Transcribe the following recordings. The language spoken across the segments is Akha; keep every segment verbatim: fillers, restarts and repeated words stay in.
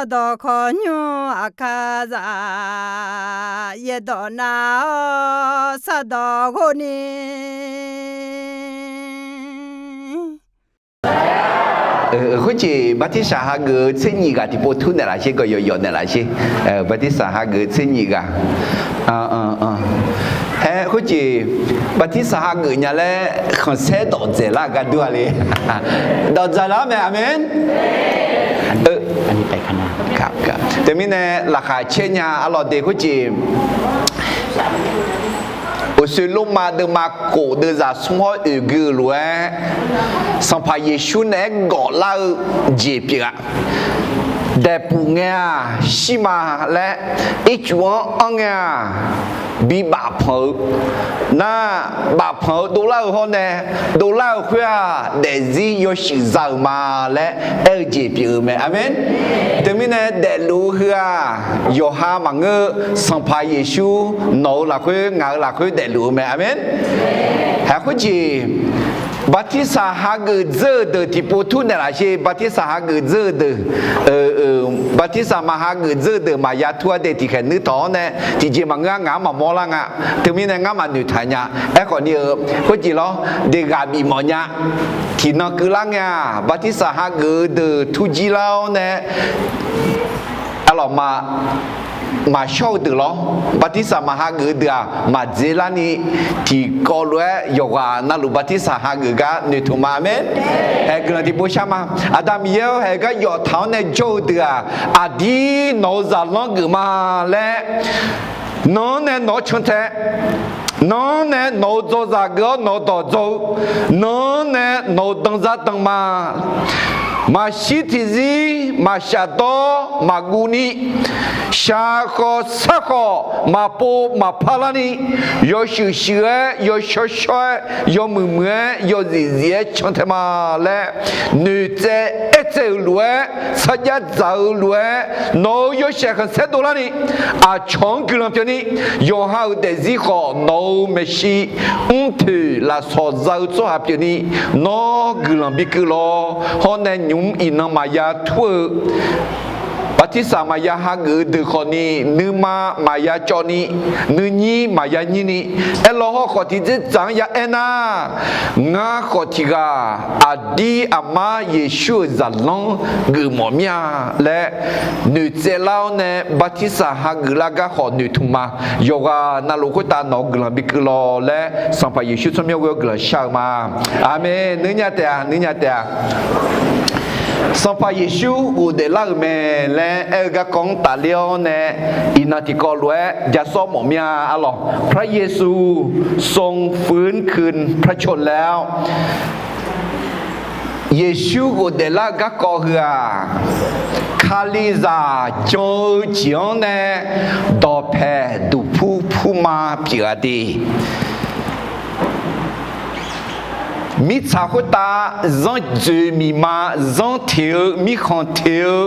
Sardawq khawqnymr aqkar zaq, yaerdawq nav-awr sardawq ghov ni. Khoerjeq bartirsaq hageuf-eu tser nyif ghaq tiqpov tur naeqlaf sher, gawqyawq yawf naeqlaf sher. Bartirsaq hageuf-eu tser nyif ghaq. Haer khoerjeq bartirsaq hageuf nya laer khanqsaer dawqdzaeq lar-eu gar dur-a le. Dawqdzaeq lar mae, aqmeq. Teumirnae laqkhaq caer nya arlawq de khoerjeq Uqshoe Lormav deuvma kof deuvzaq smr hawr oeq gui-eu lof-aer, Sanqpaq Yeqsur naeq-aer gawflar-eu jeq pyeuf-a. Daeqpuf ngae-aq shir ma laer, ircuf-anr anr ngae-aq bi bafpanq-eu nar, bafpanq-eu dovlar-eu hawr nae, dovlar-eu khoer-aq daefzir yawshuif za-euq ma laer aer-eu jeq pyeuf-eu mae. Aqmeq. Teumirnae daefluf-eu heu-aq yawqha maqngeur-eu, Sanqpaq Yeqsur nawq-eu lafkhoer ngaq-euq lafkhoer daefluf-eu mae. Aqmeq. Haer khoerjeq bartirsaq hageuf dzeur-eu deuq tiqpov tur naeqlaf sher. Bartirsaq hageuf dzeur-eu deuq, bartirsaq maq hageuf dzeur-eu deuq maqya tur-a de, tiqkhaeq nuir tawq-awr nae tiqjeq maqngeur-a, ngaq-anr maqmawr lar nga. Teumirnae ngar maqnoeq taq nya. Aerkhawf ni-eu khoerjeq lawr, de ghaq bifmawf nya. Tiqnan keuvlar ngae-aq bartirsaq hageuf-eu deuq turjir lar-awr nae arlawq ma maqshawr-eu deuq lawr, bartirsaq maq hageuf-eu deuq-aq maqdzer larni, tiqkawv lof-aer yawqghaq navluf bartirsaq hageuf gar noeqtmq ma. Aqmeq. Haer guiqlanq tiqpov shar ma. Aqda Miqyaer-or, haer gar yawf taq-awr nae jawr-eu deuq-aq, aqdir nawq-eu zaqlanr geuf ma laer, nan-anr nae nawq-anr cantae, nan-anr nae nawq-eu dzawzaq geuf-awr nawq-eu dawq dzaw-eu, nan-anr nae nawq-eu danzar dan ma. Maqshir tiqzir, maqshaf dawr maqguv ni, shaq khawf sar khawf maqpov maqpar larni, yawshuif shuif-aer, yawshawr shawr-aer, yawmuiq muiq-aer, yawzif zif-aer cantae ma laer, noeqtsaev aertsaev-euq lof-aer, sarjax dzaq-eu lof-aer, nawq-euq yawshaef khanqsaer dovlarni, aqcawq-anr guiqlanq pyeufni, yawqha-euq daefzir khawf nawq-euq maeqshi, mrtoeq lafsawq za-eu tsawrhaq pyeufni, nawr guiqlanq bikeuv lawr. Hawr nae nymq-mr iqnan maqya tur-eu bartirsaq maqya hageuf-eu deuq khawfni, nuima maqya cawvni, nuinyir maqya nyirni, aerlawr hawr khawf tiqdzerdzaq-anr ya aernar, ngar khawf tiqghaq aqdir aqmar Yeqsur-euq zaqlanr geufmawf mir-a laer noeqtsaev lar-awr nae bartirsaq hageuf lar gar khawf noeqtmq ma. Yawqghaq navluf khoertav nawq-eu guiqlanq bikeuv lawr laer Sanqpaq Yeqsur tsawrmyanr ghoe-awr guiqlanq shar-eu ma. Aqmeq. Nuirnya taef-a, nuirnya taef-a. Sanqpaq Yeqsur ghofdaef lar-euq mae laer aer-eu garkawv-anr tafler-awr nae, iqnan tiqkawv lof-aer jasawr mawf mir-a arlawq. พระเยซูทรงฟื้นคืนพระชนม์แล้ว Yeqsur ghofdaef lar-eu garkawv heu-aq, Kalizaq jan-eu jeq-anr nae dawqpae duqpur purma pyeuf-a de. Mirtsaq khoertav zanr dzoeq miqma zanr teq-eu mirkhanq teq-eu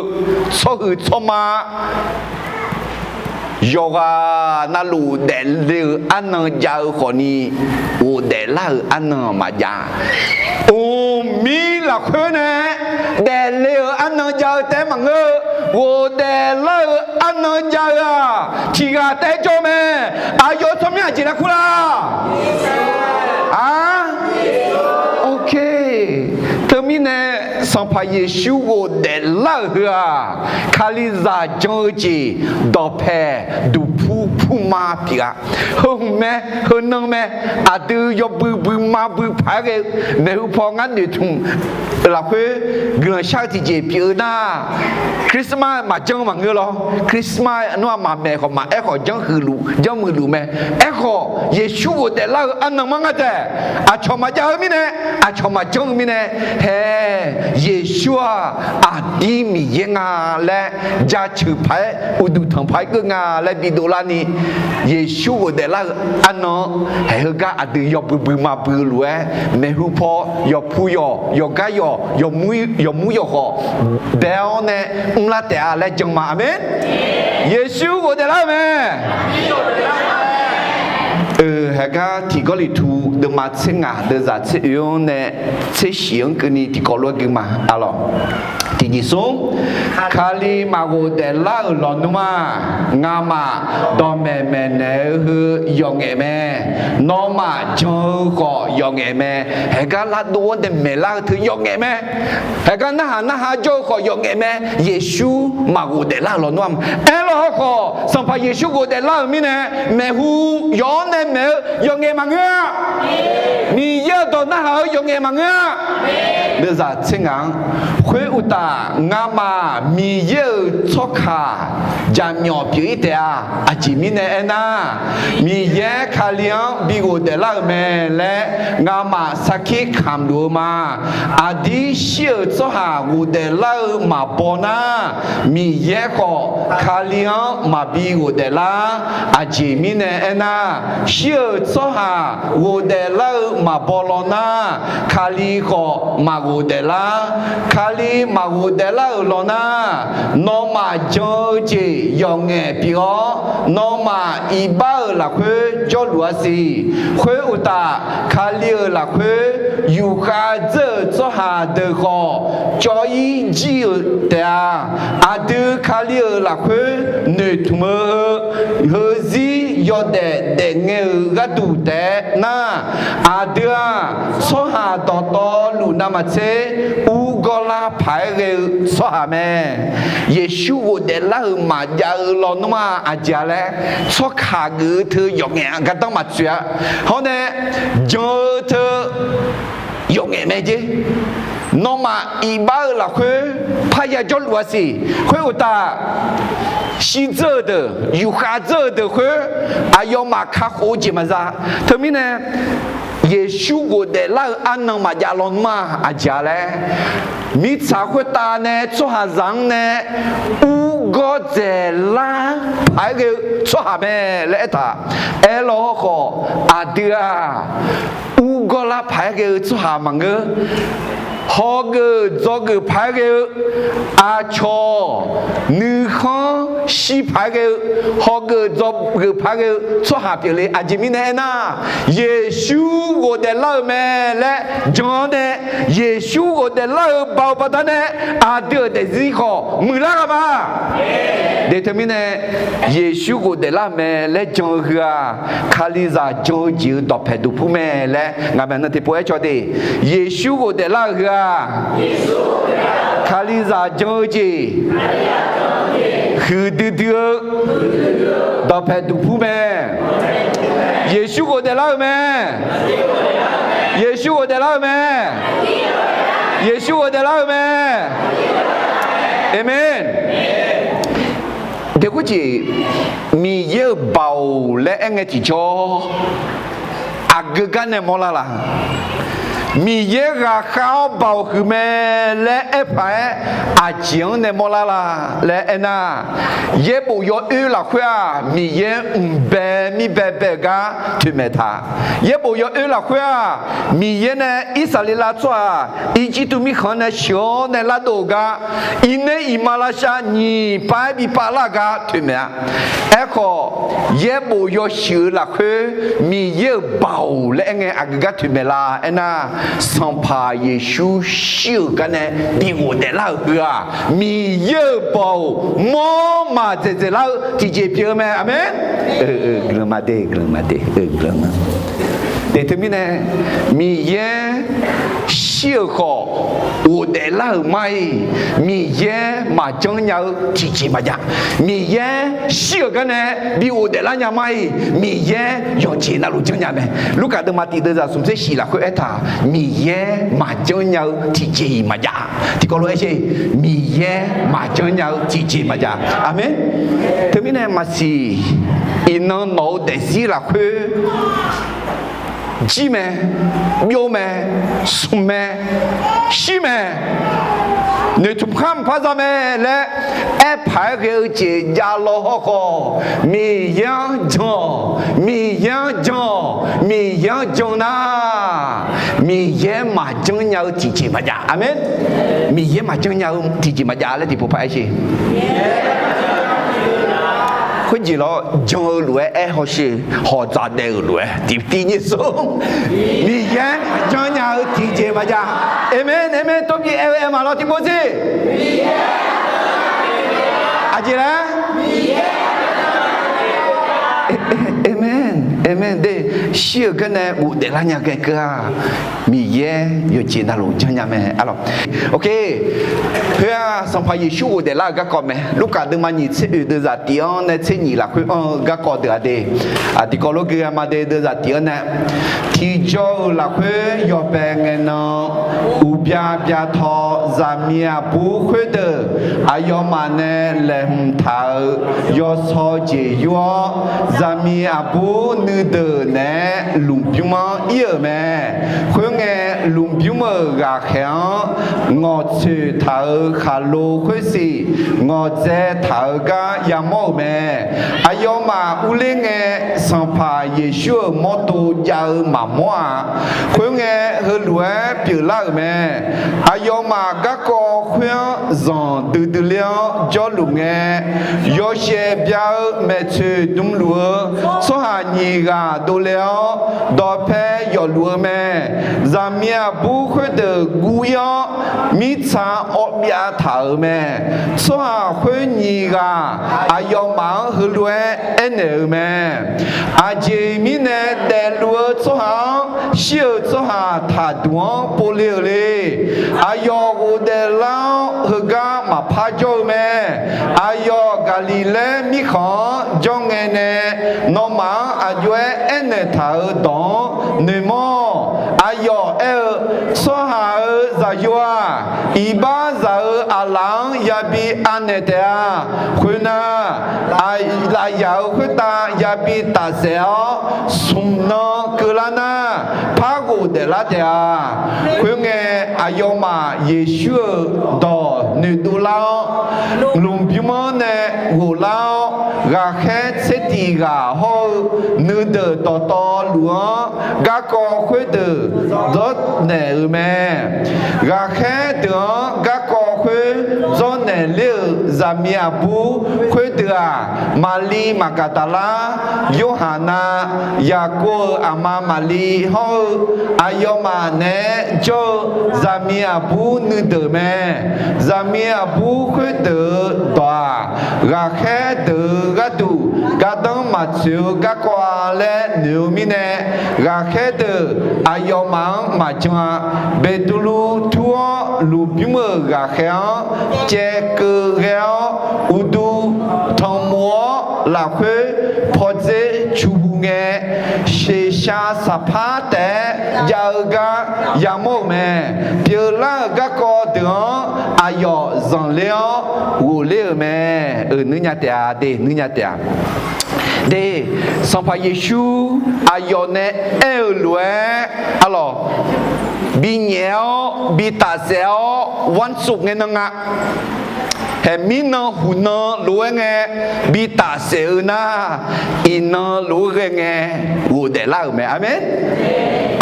tsawrhuiq tsawrma yawqghaq navluf daefle-euq arnan jav-eu khawfni, ghofdaef lar-euq arnan maqjav. Mqmir lafkhoer nae daefle-euq arnan jav-eu taef-aer maqngeur-eu, ghofdaef lar-euq arnan jav-eu-aq tiqghaq taef-aer jawr mae. Aqyawf tsawrmyanr aqjeq nar kur lar? A, ok. Teumirnae Sanqpaq Yeqsur ghofdaef lar-euq heu-aq, Kalizaq jan-eu jeq dawqpae duqpur purma pyeuf-a. Heu hmq mae, heu nan mae, aqdui yawbui buima bui paq-aer ghae-eu maeqhu paw ngar noeqtmq lafkhoer guiqlanq shar-eu tiqjeq pyeuf-eu nar, Christmas maqjan maqngeur lawr. Christmas nar-aq maqmaeq khawf maqaer khawf janrhuiq luf janrmuiq luf mae. Aerkhawf Yeqsur ghofdaef lar-eu arnan manr nga taef. Aqcawq maqjav-eu mirnae, aqcawq maqjanr-eu mirnae, hae, Yeqsur-aq aqdir Miqyaer nga laer jaceuq paq-aer uqduq tanq paq-aer geuv nga laer bidov larni, Yeqsur ghofdaef lar-eu arnan-anr hae, heugar aqdui yawbui buima bui-eu lof-aer maeqhu paw yawqpu yawq yawqgar yawq yawqmur yawqkhawf dae-awr nae mrlar taef-a laer jan ma. Aqmeq. Yeqsur ghofdaef lar-eu mae. Haegar tiq Gawrliqtu deuvma tser ngaq deuvzaq tser oe-anr nae tser shif-anr keuvni tiqkawv lof-aer gui ma arlawq. Tiqjeq smr, Kali maqghofdaef lar-euq lawnmr-aq, ngamaf dawqmaeq maeqnaeq-eu heu yawqngaef mae. Nawmaf jan-eu khawf yawqngaef mae. Haeqgar lardov-awr nae maeqlar-eu teu yawqngaef mae. Haeqgar narhaq narhaq jawr-eu khawf yawqngaef mae. Yeqsur maqghofdaef lar-euq lawnmr-aq, aerlawr hawkhawf Sanqpaq Yeqsur ghofdaef lar-euq mirnae, maeqhu yawf-awr nae maeq-eu yawqngaef maqngeur-a. Miqyaer-euq dawq narhaq-eu yawqngaef maqngeur-a. Deuvzaq tser ngaq-anr, khoeruqtaf ngamaf Miqyaer-euq tsawrkaq jaqmyawf pyeuf-ir taef-a. Aqjeq mirnae aernar, Miqyaer Kali-anr bi ghofdaef lar-euq mae laer ngamaf sarkir kamq luf-eu ma. Aqdir shir-euq tsawrhaq ghofdaef lar-eu maqbaw nar, Miqyaer khawf Kali-anr maqbi ghofdaef lar. Aqjeq mirnae aernar, shir-euq tsawrhaq ghofdaef lar-eu maqbaw law nar, Kali khawf maqghofdaef lar. Kali maqghofdaef lar-euq law nar, nawmaf jan-eu jeq yawqngaef pyeuf-awr, nawmaf iqbax-euq lafkhoer jawrluf-a siq. Khoeruqtaf, Kali-euq lafkhoer yufkhav dzeur-euq tsawrhaq deuq khawf, cawv-ir jir-euq taef-a. Aqdui Kali-euq lafkhoer noeqtmq-eu heu, heuzir yawdaef daefngae-euq gharduq taef-aer nar, aqdui-aq, tsawrhaq dawqtawvluf navmaqtser urgawr lar paq-aer ghae-eu tsawrhaq mae. Yeqsur ghofdaef lar-euq maqjav-eu lawnmr-aq aqjeq-a laer, tsawrkaq geuf-eu teu yawqngaef-anr gardanr maqtsoeq-a. Hawr nae, jan-eu teu yawqngaef mae jer. Nawmaf iqbax-euq lafkhoer parya jawrluf-a siq. Khoeruqtaf, shirdzeur-eu deuq, yufkhav dzeur-eu deuq khoer, aqyawfmaf kakhof-eu jeq maqza. Teumirnae, Yeqsur ghofdaef lar-eu arnan maqjav lawnmr-aq aqjeq-a laer, mirtsaq khoertav nae tsawrhaqzaq-anr nae urgawr dzaeqlar paq-aer ghae-eu tsawrhaq mae laer aertaq. Aerlawr hawkhawf, aqdui-aq, urgawr lar paq-aer ghae-eu tsawrhaq maqngeur. Hawgeuf dzawgeuf paq-aer ghae-eu, aqcawq nuikhanr shir paq-aer ghae-eu, hawgeuf dzawgeuf paq-aer ghae-eu tsawrhaq pyeufle. Aqjeq mirnae aernar, Yeqsur ghofdaef lar-eu mae laer jan-awr nae, Yeqsur ghofdaef lar-eu baoq baqdanae, aqdui-euq daefzir khawf muiqlar ghaq ma. Deuq teumirnae, Yeqsur ghofdaef lar-eu mae laer jan-eu heu-aq, Kalizaq jan-eu jeq-euq dawqpae duqpur mae laer ngaq maeqnan tiqpov-aer cawde. Yeqsur ghofdaef lar-eu heu-aq, Kalizaq jan-eu jeq huiqdui dui-eu dawqpae duqpur mae. Yeqsur ghofdaef lar-eu mae. Yeqsur ghofdaef lar-eu mae. Yeqsur ghofdaef lar-eu mae. Aqmeq. Deuq khoerjeq, Miqyaer-euq baoq laer aer ngae tiqjawr, aqgeu gar nae mawrlar la? Miqyaer ghaqkhav-awr baoq huiq mae laer aer paq-aer, aqjeq-anr nae mawrlar la laer aernar, yaerbof yawoer lafkhoer-aq, Miqyaer mqbae mirbae bae-eu gar toeqmaeq taq. Yaerbof yawoer lafkhoer-aq, Miqyaer nae Irsaqleqlav tsawrhaq Irjirtuv mirkhanq-anr nae sheuq-awr nae lardov-euq gar, irner iqmalavshav nyiq pav-aer bi pavlar-eu gar toeqmaeq-a. Aerkhawf, yaerbof yawshuif-eu lafkhoer Miqyaer-euq baoq laer aer ngae aqgeu gar toeqmaeq la aernar, Sanqpaq Yeqsur shir-euq gar nae bi ghofdaef lar-euq heu-aq, Miqyaer-euq baoq mawr maq dzaeqdzaeq lar-eu tiqjeq pyeuf-eu mae. Aqmeq. Guiqlanq maqde, guiqlanq maqde, guiqlanq ma. Deuq teumirnae, Miqyaer shir-euq khawf ghofdaef lar-euq mar-iq, Miqyaer maqjanr nya-eu tiqjeq maqjav. Miqyaer shir-euq gar nae bi ghofdaef lar nya mar-iq, Miqyaer yawqjeq navluf janrnya mae. Lurkaf deuvma tiq deuvzaq smq tser shif lafkhoer aertaq, Miqyaer maqjanr nya-eu tiqjeq-iq maqjav. Tiqkawv lof-aer sher, Miqyaer maqjanr nya-eu tiqjeq maqjav. Aqmeq. Teumirnae maqsiq, iqnan nawq-eu daefzir lafkhoer jir mae, byov mae, smq mae, shir mae, noeqtmq khar mqpar za mae laer aer paq-aer ghae-eu jeq javlaw hawkhawf, Miqyaer-anr jan-awq, Miqyaer-anr jan-awq, Miqyaer-anr jan nar, Miqyaer maqjanr nya-eu tiqjeq maqjav. Aqmeq. Miqyaer maqjanr nya-eu tiqjeq maqjav laer tiqpov paq-aer sher. Khoerjeq lawr jan-eu lof-aer aer hawsher, hawq dzaqdaef-euq lof-aer tiqtiv nyir sor. Miqyaer maqjan nya-eu tiqjeq maqjav. Aqmeq, aqmeq. Tov bi aer-eu aer maqlawr tiqpov sir. Aqjeq laer? Aqmeq, aqmeq. De, shir-euq garnae ghofdaef lar nya ghae keuv-a. Miqyaer yawqjeq navluf janrnya mae, arlawq. Ok, heu-aq Sanqpaq Yeqsur ghofdaef lar-euq garkawv mae. Lurkaf deuvma nyiq tser oeq deuvzaq tiq-anr nae tser nyiq lafkhoer anr-eu garkawv deuq-aq de, tiqkawv lof gui-a ma de, deuvzaq tiq-anr nae, tiqjawr-euq lafkhoer yawbae ngae nan uqbya bya taw zaqmiq aqbur khoerdeuq aqyawfmaf nae laeqhmq taq-euq yawsaw jeq yur-awr, zaqmiq aqbur nuideuq naeq-aer lmqbymr-anr ir-euq mae. Khoerngae, lmqbymr-euq ghaqkhaeq-anr ngawqtsoeq taq-euq khaqlo khoersiq ngawqdzae taq-eu gar yamawr-euq mae. Aqyawfmaf urler ngae, Sanqpaq Yeqsur-euq mawrdo jav-eu maqmawr-a. Khoerngae, heulof-aer pyeuflar-euq mae. Aqyawfmaf garkawv khoer-anr zanqdui dui ler-awr jawrluf ngae, yawshaef bya-eu maeqtsoeq dmluf-eu tsawrhaq nyiq ghaq dovle-awr, dawqpae yawfluf-eu mae. Zaqmiq aqbur khoerdeuq guv ir-awr, mirtsaq awv byav taq-euq mae. Tsawrhaq khoer nyiq ghaq aqyawfmaf-anr heulof-aer aernaeq-euq mae. Aqjeq mirnae daefluf-eu tsawrhaq-anr shir-euq tsawrhaq taqduq-anr povle-euq le. Aqyawf ghofdaef lar-awr heugar maqpar jawr-eu mae. Aqyawf Gaqliqlaer mirkhanq-anr jawr ngae nae, nawmaf-anr aqjox-aer aernaeq taq-euq dawq-anr noeqmawr-awq. Aqyawf aer-eu, tsawrhaq-euq Zaqyo-aq, iqbaxzaq-euq aqlaf-anr yabi anaeq taef-a. Khoernar, aqyaf-euq khoertav yabi tafsaef-awr, smq nan keuvlar nar, par ghofdaef lar taef-a. Khoerngae, aqyawfmaf Yeqsur-euq dawq noeqdov lar-awr, lmqbymr-anr nae ghoflar-awr, ghaqkhaer tser tiq ghaq hawr-eu nuideuq dawqtawvluf-anr garkawv khoerdeuq dzawrnaeq-euq mae. Ghaqkhaer deuq-anr garkawv khoer dzawrnaeq ler-euq zaqmiq aqbur khoerdeuq-aq, Maqli Maqgaqdaqlar, Yorhaqnav, Yaqkov-euq aqma Maqli hawr-eu aqyawfmaf naeq-aer jawr-eu zaqmiq aqbur nuideuq mae. Zaqmiq aqbur khoerdeuq-euq dawq-aq, ghaqkhaer deuq-euq gharduq gardanr maqtsoeq-eu garkawv-a laer noeq-eu mirnae, ghaqkhaer deuq aqyawfmaf-anr maqjan-a. Beqtuvluv tur-awr, lmqbymr-euq ghaqkhaer-anr caevkeuv ghae-awr, uqduq tanqmov-awr lafkhoer pawdzer cuqhu ngae, seqshaq saqpar taef-aer jav-eu gar yamawr-euq mae. Pyeuflar-euq garkawv deuq-anr aqyawf zanqler-awr ghofler-euq mae. Euq nuirnya taef-a de, nuirnya taef-a de. Sanqpaq Yeqsur aqyawf nae aer-eu lof-aer, arlawq, binyaef-awr bitafsaef-awr วันศุกร์ ngae nan nga. Haeq mirnan huqnan lof-aer ngae bitafsaef-eu nar, iqnan lof-aer ghae ngae ghofdaef lar-euq mae. Aqmeq.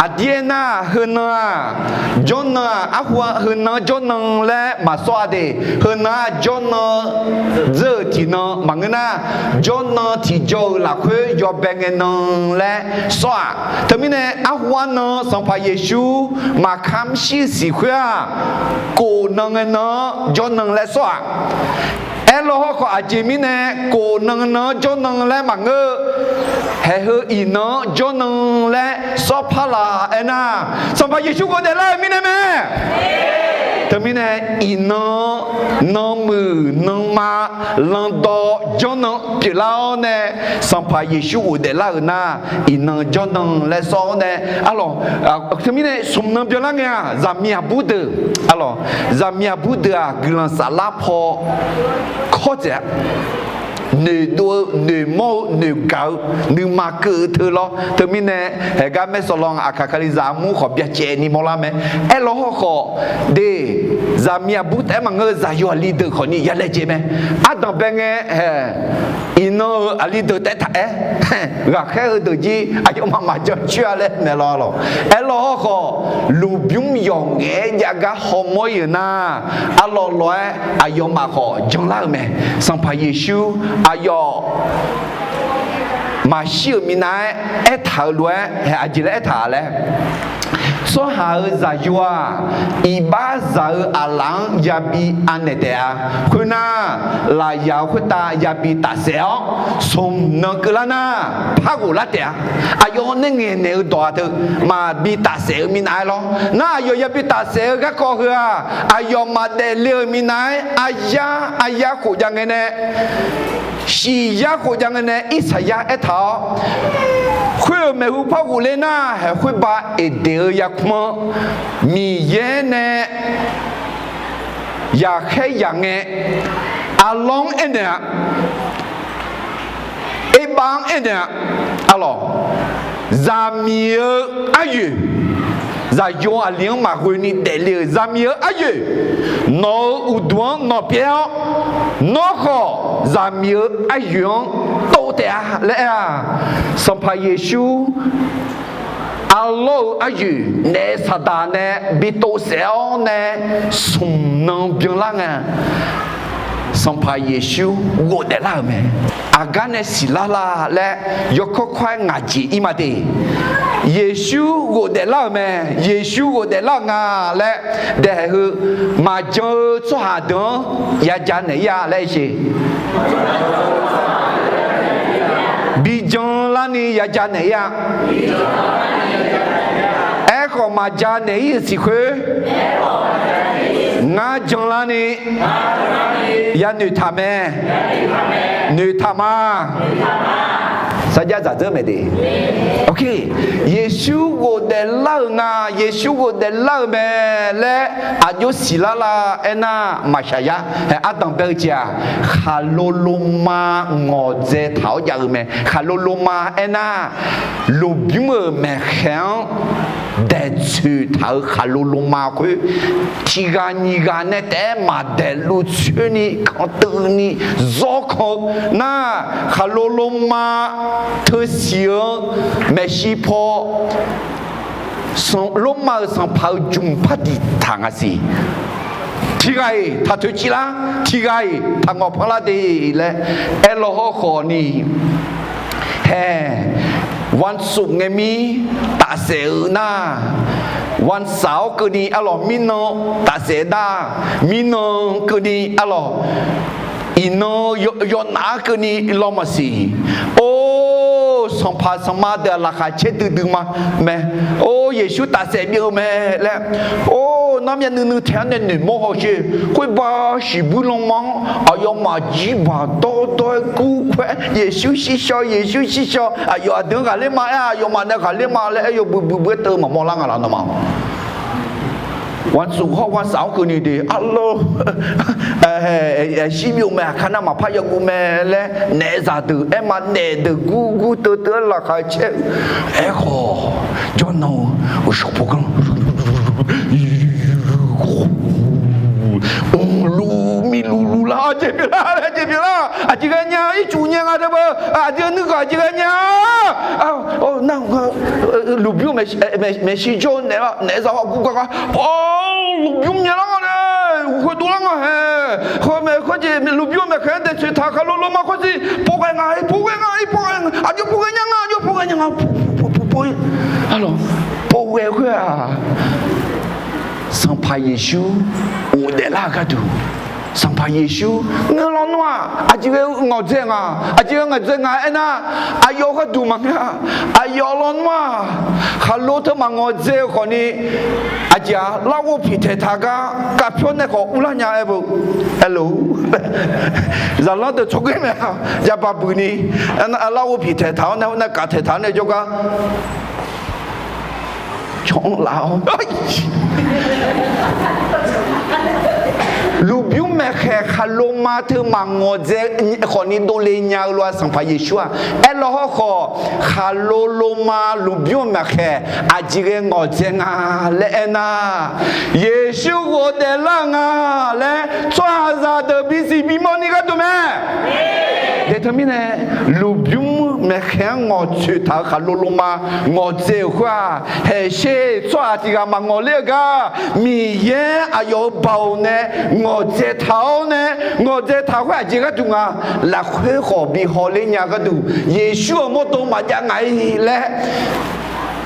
Aqdir aernar, heunan-aq, jawrnan-aq, arhu-aq, heunan jawrnan laer maqsawr-a de. Heunan-aq jawrnan dzeur-euq tiqnan maqngeur nar, jawrnan tiqjawr-euq lafkhoer yawbae ngae nan laer sawr-aq. Teumirnae arhu-anr nan Sanqpaq Yeqsur maqkamr shir siq khoer-aq, kof nan ngae nan-anr jawrnan laer sawr-aq. Aerlaw hawrkhawf aqjeq mirnae kof nan nan-anr jawrnan laer maqngeur-eu, haeq heu iqnan-anr jawrnan laer sawr par laf aernar, Sanqpaq Yeqsur ghofdaef lar-eu mirnae mae. Teumirnae iqnan nanmuiq nanma landawv jawrnan pyeuflar-awr nae, Sanqpaq Yeqsur ghofdaef lar-euq nar, iqnan jawrnan laer sawr-awr nae, arlawq, teumirnae smq nan byanlar ngae-aq, zaqmiq aqbur deuq, arlawq, zaqmiq aqbur deuq-aq guiqlanq saflar paw kawr dzaeq-a. Noeqdov-eu, noeqmawr-eu, noeqgaq-eu, nuima keuv-eu teu lawr. Teumirnae haeqgar maersawq law-anr aqkaq kalizaq armur khawf byacaevni mawrlar mae. Aerlaw hawrkhawf de, zaqmiq aqbur taef-aer maqngeur-eu zaqyo aqli deuq khawfni ya laejae mae. Ardanqbae ngae, haeq Iqnan-euq aqli deuq taef-aer taq-aer, ghaqkhaer-eu deuq jir aqyawfmaf maqjan coer-a laer maeqlawq lawq. Aerlawq hawrkhawf, lmqbymr yawqngaef-aer jav gar hawmawr ir-euq nar, arlawr lawr-aer aqyawfmaf khawf janlar-euq mae. Sanqpaq Yeqsur aqyawf maqshir-euq minav-aer aertaq-euq lof-aer hae aqjeq laer aertaq laer, tsawrhaq-euq zaqyo-aq, iqbax zaq-eu aqlaf-anr yabi anaeq taef-a. Khoernar, lafyaq-eu khoertav yabi tafsaef-awr, smq nan keuvlar nar, par ghoflar taef-a. Aqyawf nae ngaeqnaeq-eu dawq-aq teu maqbi tafsaef-eu minav-aer lawr. Nar aqyawf yabi tafsaef-eu garkawv heu-aq, aqyawfmaf daefle-euq minav-aer, aqyar aqyar khof jav ngae nae, shiq yar khof jav ngae nae Irsaqyar aertaq-awr, khoer-euq maeqhu par ghofler nar, haeq khoerbav Eqdeq-eu yarkmr-anr Miqyaer nae yaqkhaer yaq ngae, arlawr-anr aernaeq-a, erbav-anr aernaeq-a, arlawq, zaqmiq-eu aryoeq, zaqyo aqli-anr maqghoe ni daefle-euq zaqmiq-eu aryoeq, nawq-euq uqduq-anr nawq pyaeq-awr, nawr khawf zaqmiq-eu aryoeq-anr tov taef-a laer aer-a. Sanqpaq Yeqsur arlawr-eu aryoeq naef saqdaq nae bi tov saef-awr nae smq nan byanlar ngae, Sanqpaq Yeqsur ghofdaef lar-euq mae. Aqgar nae siqlar la laer yawkawr kawr-aer ngaq jeq ir ma de. Yeqsur ghofdaef lar-euq mae. Yeqsur ghofdaef lar-euq nga laer daef-eu maqjan-eu tsawrhaq deuq-anr yaja naeq ir-a laer aer sheq. Bi jan larni yaja naeq ir-a. Aerkhawf maqja naeq ir-euq siq khoer, ngar jan larni yanoeq taq mae. Noeqtaq ma. Sarjax dzaqdzeur mae de. Yeqsur ghofdaef lar-euq nga, Yeqsur ghofdaef lar-euq mae laer aqjox siqlar la aernar, maqshaq yar. Ardanq bae-eu jeq-aq, khaqlo loma ngawqdzae taq-awr jav-eu mae. Khaqlo loma aernar, lmqbymr-euq maeqkhaeq-anr daeqtsoeq taq-euq khaqlo loma khoer, tiqghaq nyiq ghaq nae taef-aer maqdaeq luf coer ni, kanqtuv ni, zawr kan-eu nar, khaqlo loma teu siq-eu maeqshi paw, Lormav-euq sanqpaq-euq jmq par diqtaq nga siq. Tiqghaq-iq taq toeqciv lar, tiqghaq-iq taq ngawqpanr lar de laer aerlaw hawrkhawf ni, hae, วันศุกร์ ngae mir tafsaef-eu nar, วันเสาร์ keuvni arlawq mirnan tafsaef nar, mirnan keuvni arlawq, iqnan yawnaf-anr keuvni law maqsiq. Or, sanqpaq sanqma deuq-aq laqkhaq caer duidui ma mae. Or, Yeqsur tafsaef byan-eu mae laer, or, narmyav nuinui taef-anr nae noeqmawr haw sher. Khoerba shiqbuir lanma-anr aqyawfmaf jirbaq dawrdawr-aer gur khoer-aer, Yeqsur shir shaw, Yeqsur shir shaw, aqyawf aqdui-anr ghaqler ma aer, aqyawfmaf nae ghaqler ma laer aer, yawbui bui bui-aer teu maqmawr lar nga laf nawmaf-awq. วันศุกร์ hawr วันเสาร์ keuvni de arlawr, shir byov mae, aqkar nar maqpar yaguv mae laer naef zaqdeuq aer ma, naef deuq gurgur teuvteuv-aer laqkhaq caer-eu. Aerkhawf, jawrnan-eu uqshawq pawganr mqluv miluvluv lar, aqjeq pyeuflar, aqjeq pyeuflar, aqjeq ghaenya, ircuf nyae nga de beu, aqdui-eu nuirghaq aqjeq ghaenya. Nar, lmqbymr maeqshi jawr-eu naef, naef zaq ghaq gurgar gar, lmqbymr nyaelar nga nae, uqkhoe dovlar nga hae. Khoermae khoerjeq lmqbymr maeqkhaeq-anr daeqtsoeq taq khaqlo loma khoerjeq pov ghae nga-ir, pov ghae nga-ir, pov ghae nga, aqjox pov ghae nya nga, aqjox pov ghae nya nga, pov, pov, pov, pov, arlawq, pov ghae khoer-aq, Sanqpaq Yeqsur ghofdaef lar-eu gharduq, Sanqpaq Yeqsur ngeur lawnmr-aq, aqjeq ghae-eu ngawqdzae nga, aqjeq ghae ngawqdzae nga aernar, aqyawf gharduq maqngeur-a. Aqyawf lawnmr-aq, khaqlo teu maqngawqdzae-eu khawfni, aqjeq-aq larghov piqtaeq taq gar kavpyawr nae khawf urlar nya aer beu. Aerlof, zaqlanr deuq tsawrganr mae-a, yaba buini, larghov piqtaeq taq-awr nae, hawr nae kavtaeq taq-awr nae jawrgar caw-anr laf-awr, lmqbymr maeqkhaeq khaqlo ma teu maqngawqdzae khawfni dovle nya-eu lof-a. Sanqpaq Yeqsur-aq aerlaw hawrkhawf, khaqlo loma lmqbymr maeqkhaeq aqjeq ghae ngawqdzae nga laer aernar, Yeqsur ghofdaef lar-eu nga laer tsawrhaqzaq deuq bisiq bimawr ni gharduq mae. Teumirnae, lmqbymr maeqkhaeq-anr ngawqtsoeq taq-euq khaqlo loma ngawqdzae-euq khoer-aq, haeqsher tsawrhaq tiq ghaq maqngawq ler-eu gar, Miqyaer aqyawf-euq baoq nae ngawqdzae taq-awr nae, ngawqdzae taq khoer aqjeq gharduq nga, lafkhoer khawf bi hawler nya gharduq, Yeqsur-euq mawrdo maqjav ngaq-ir laer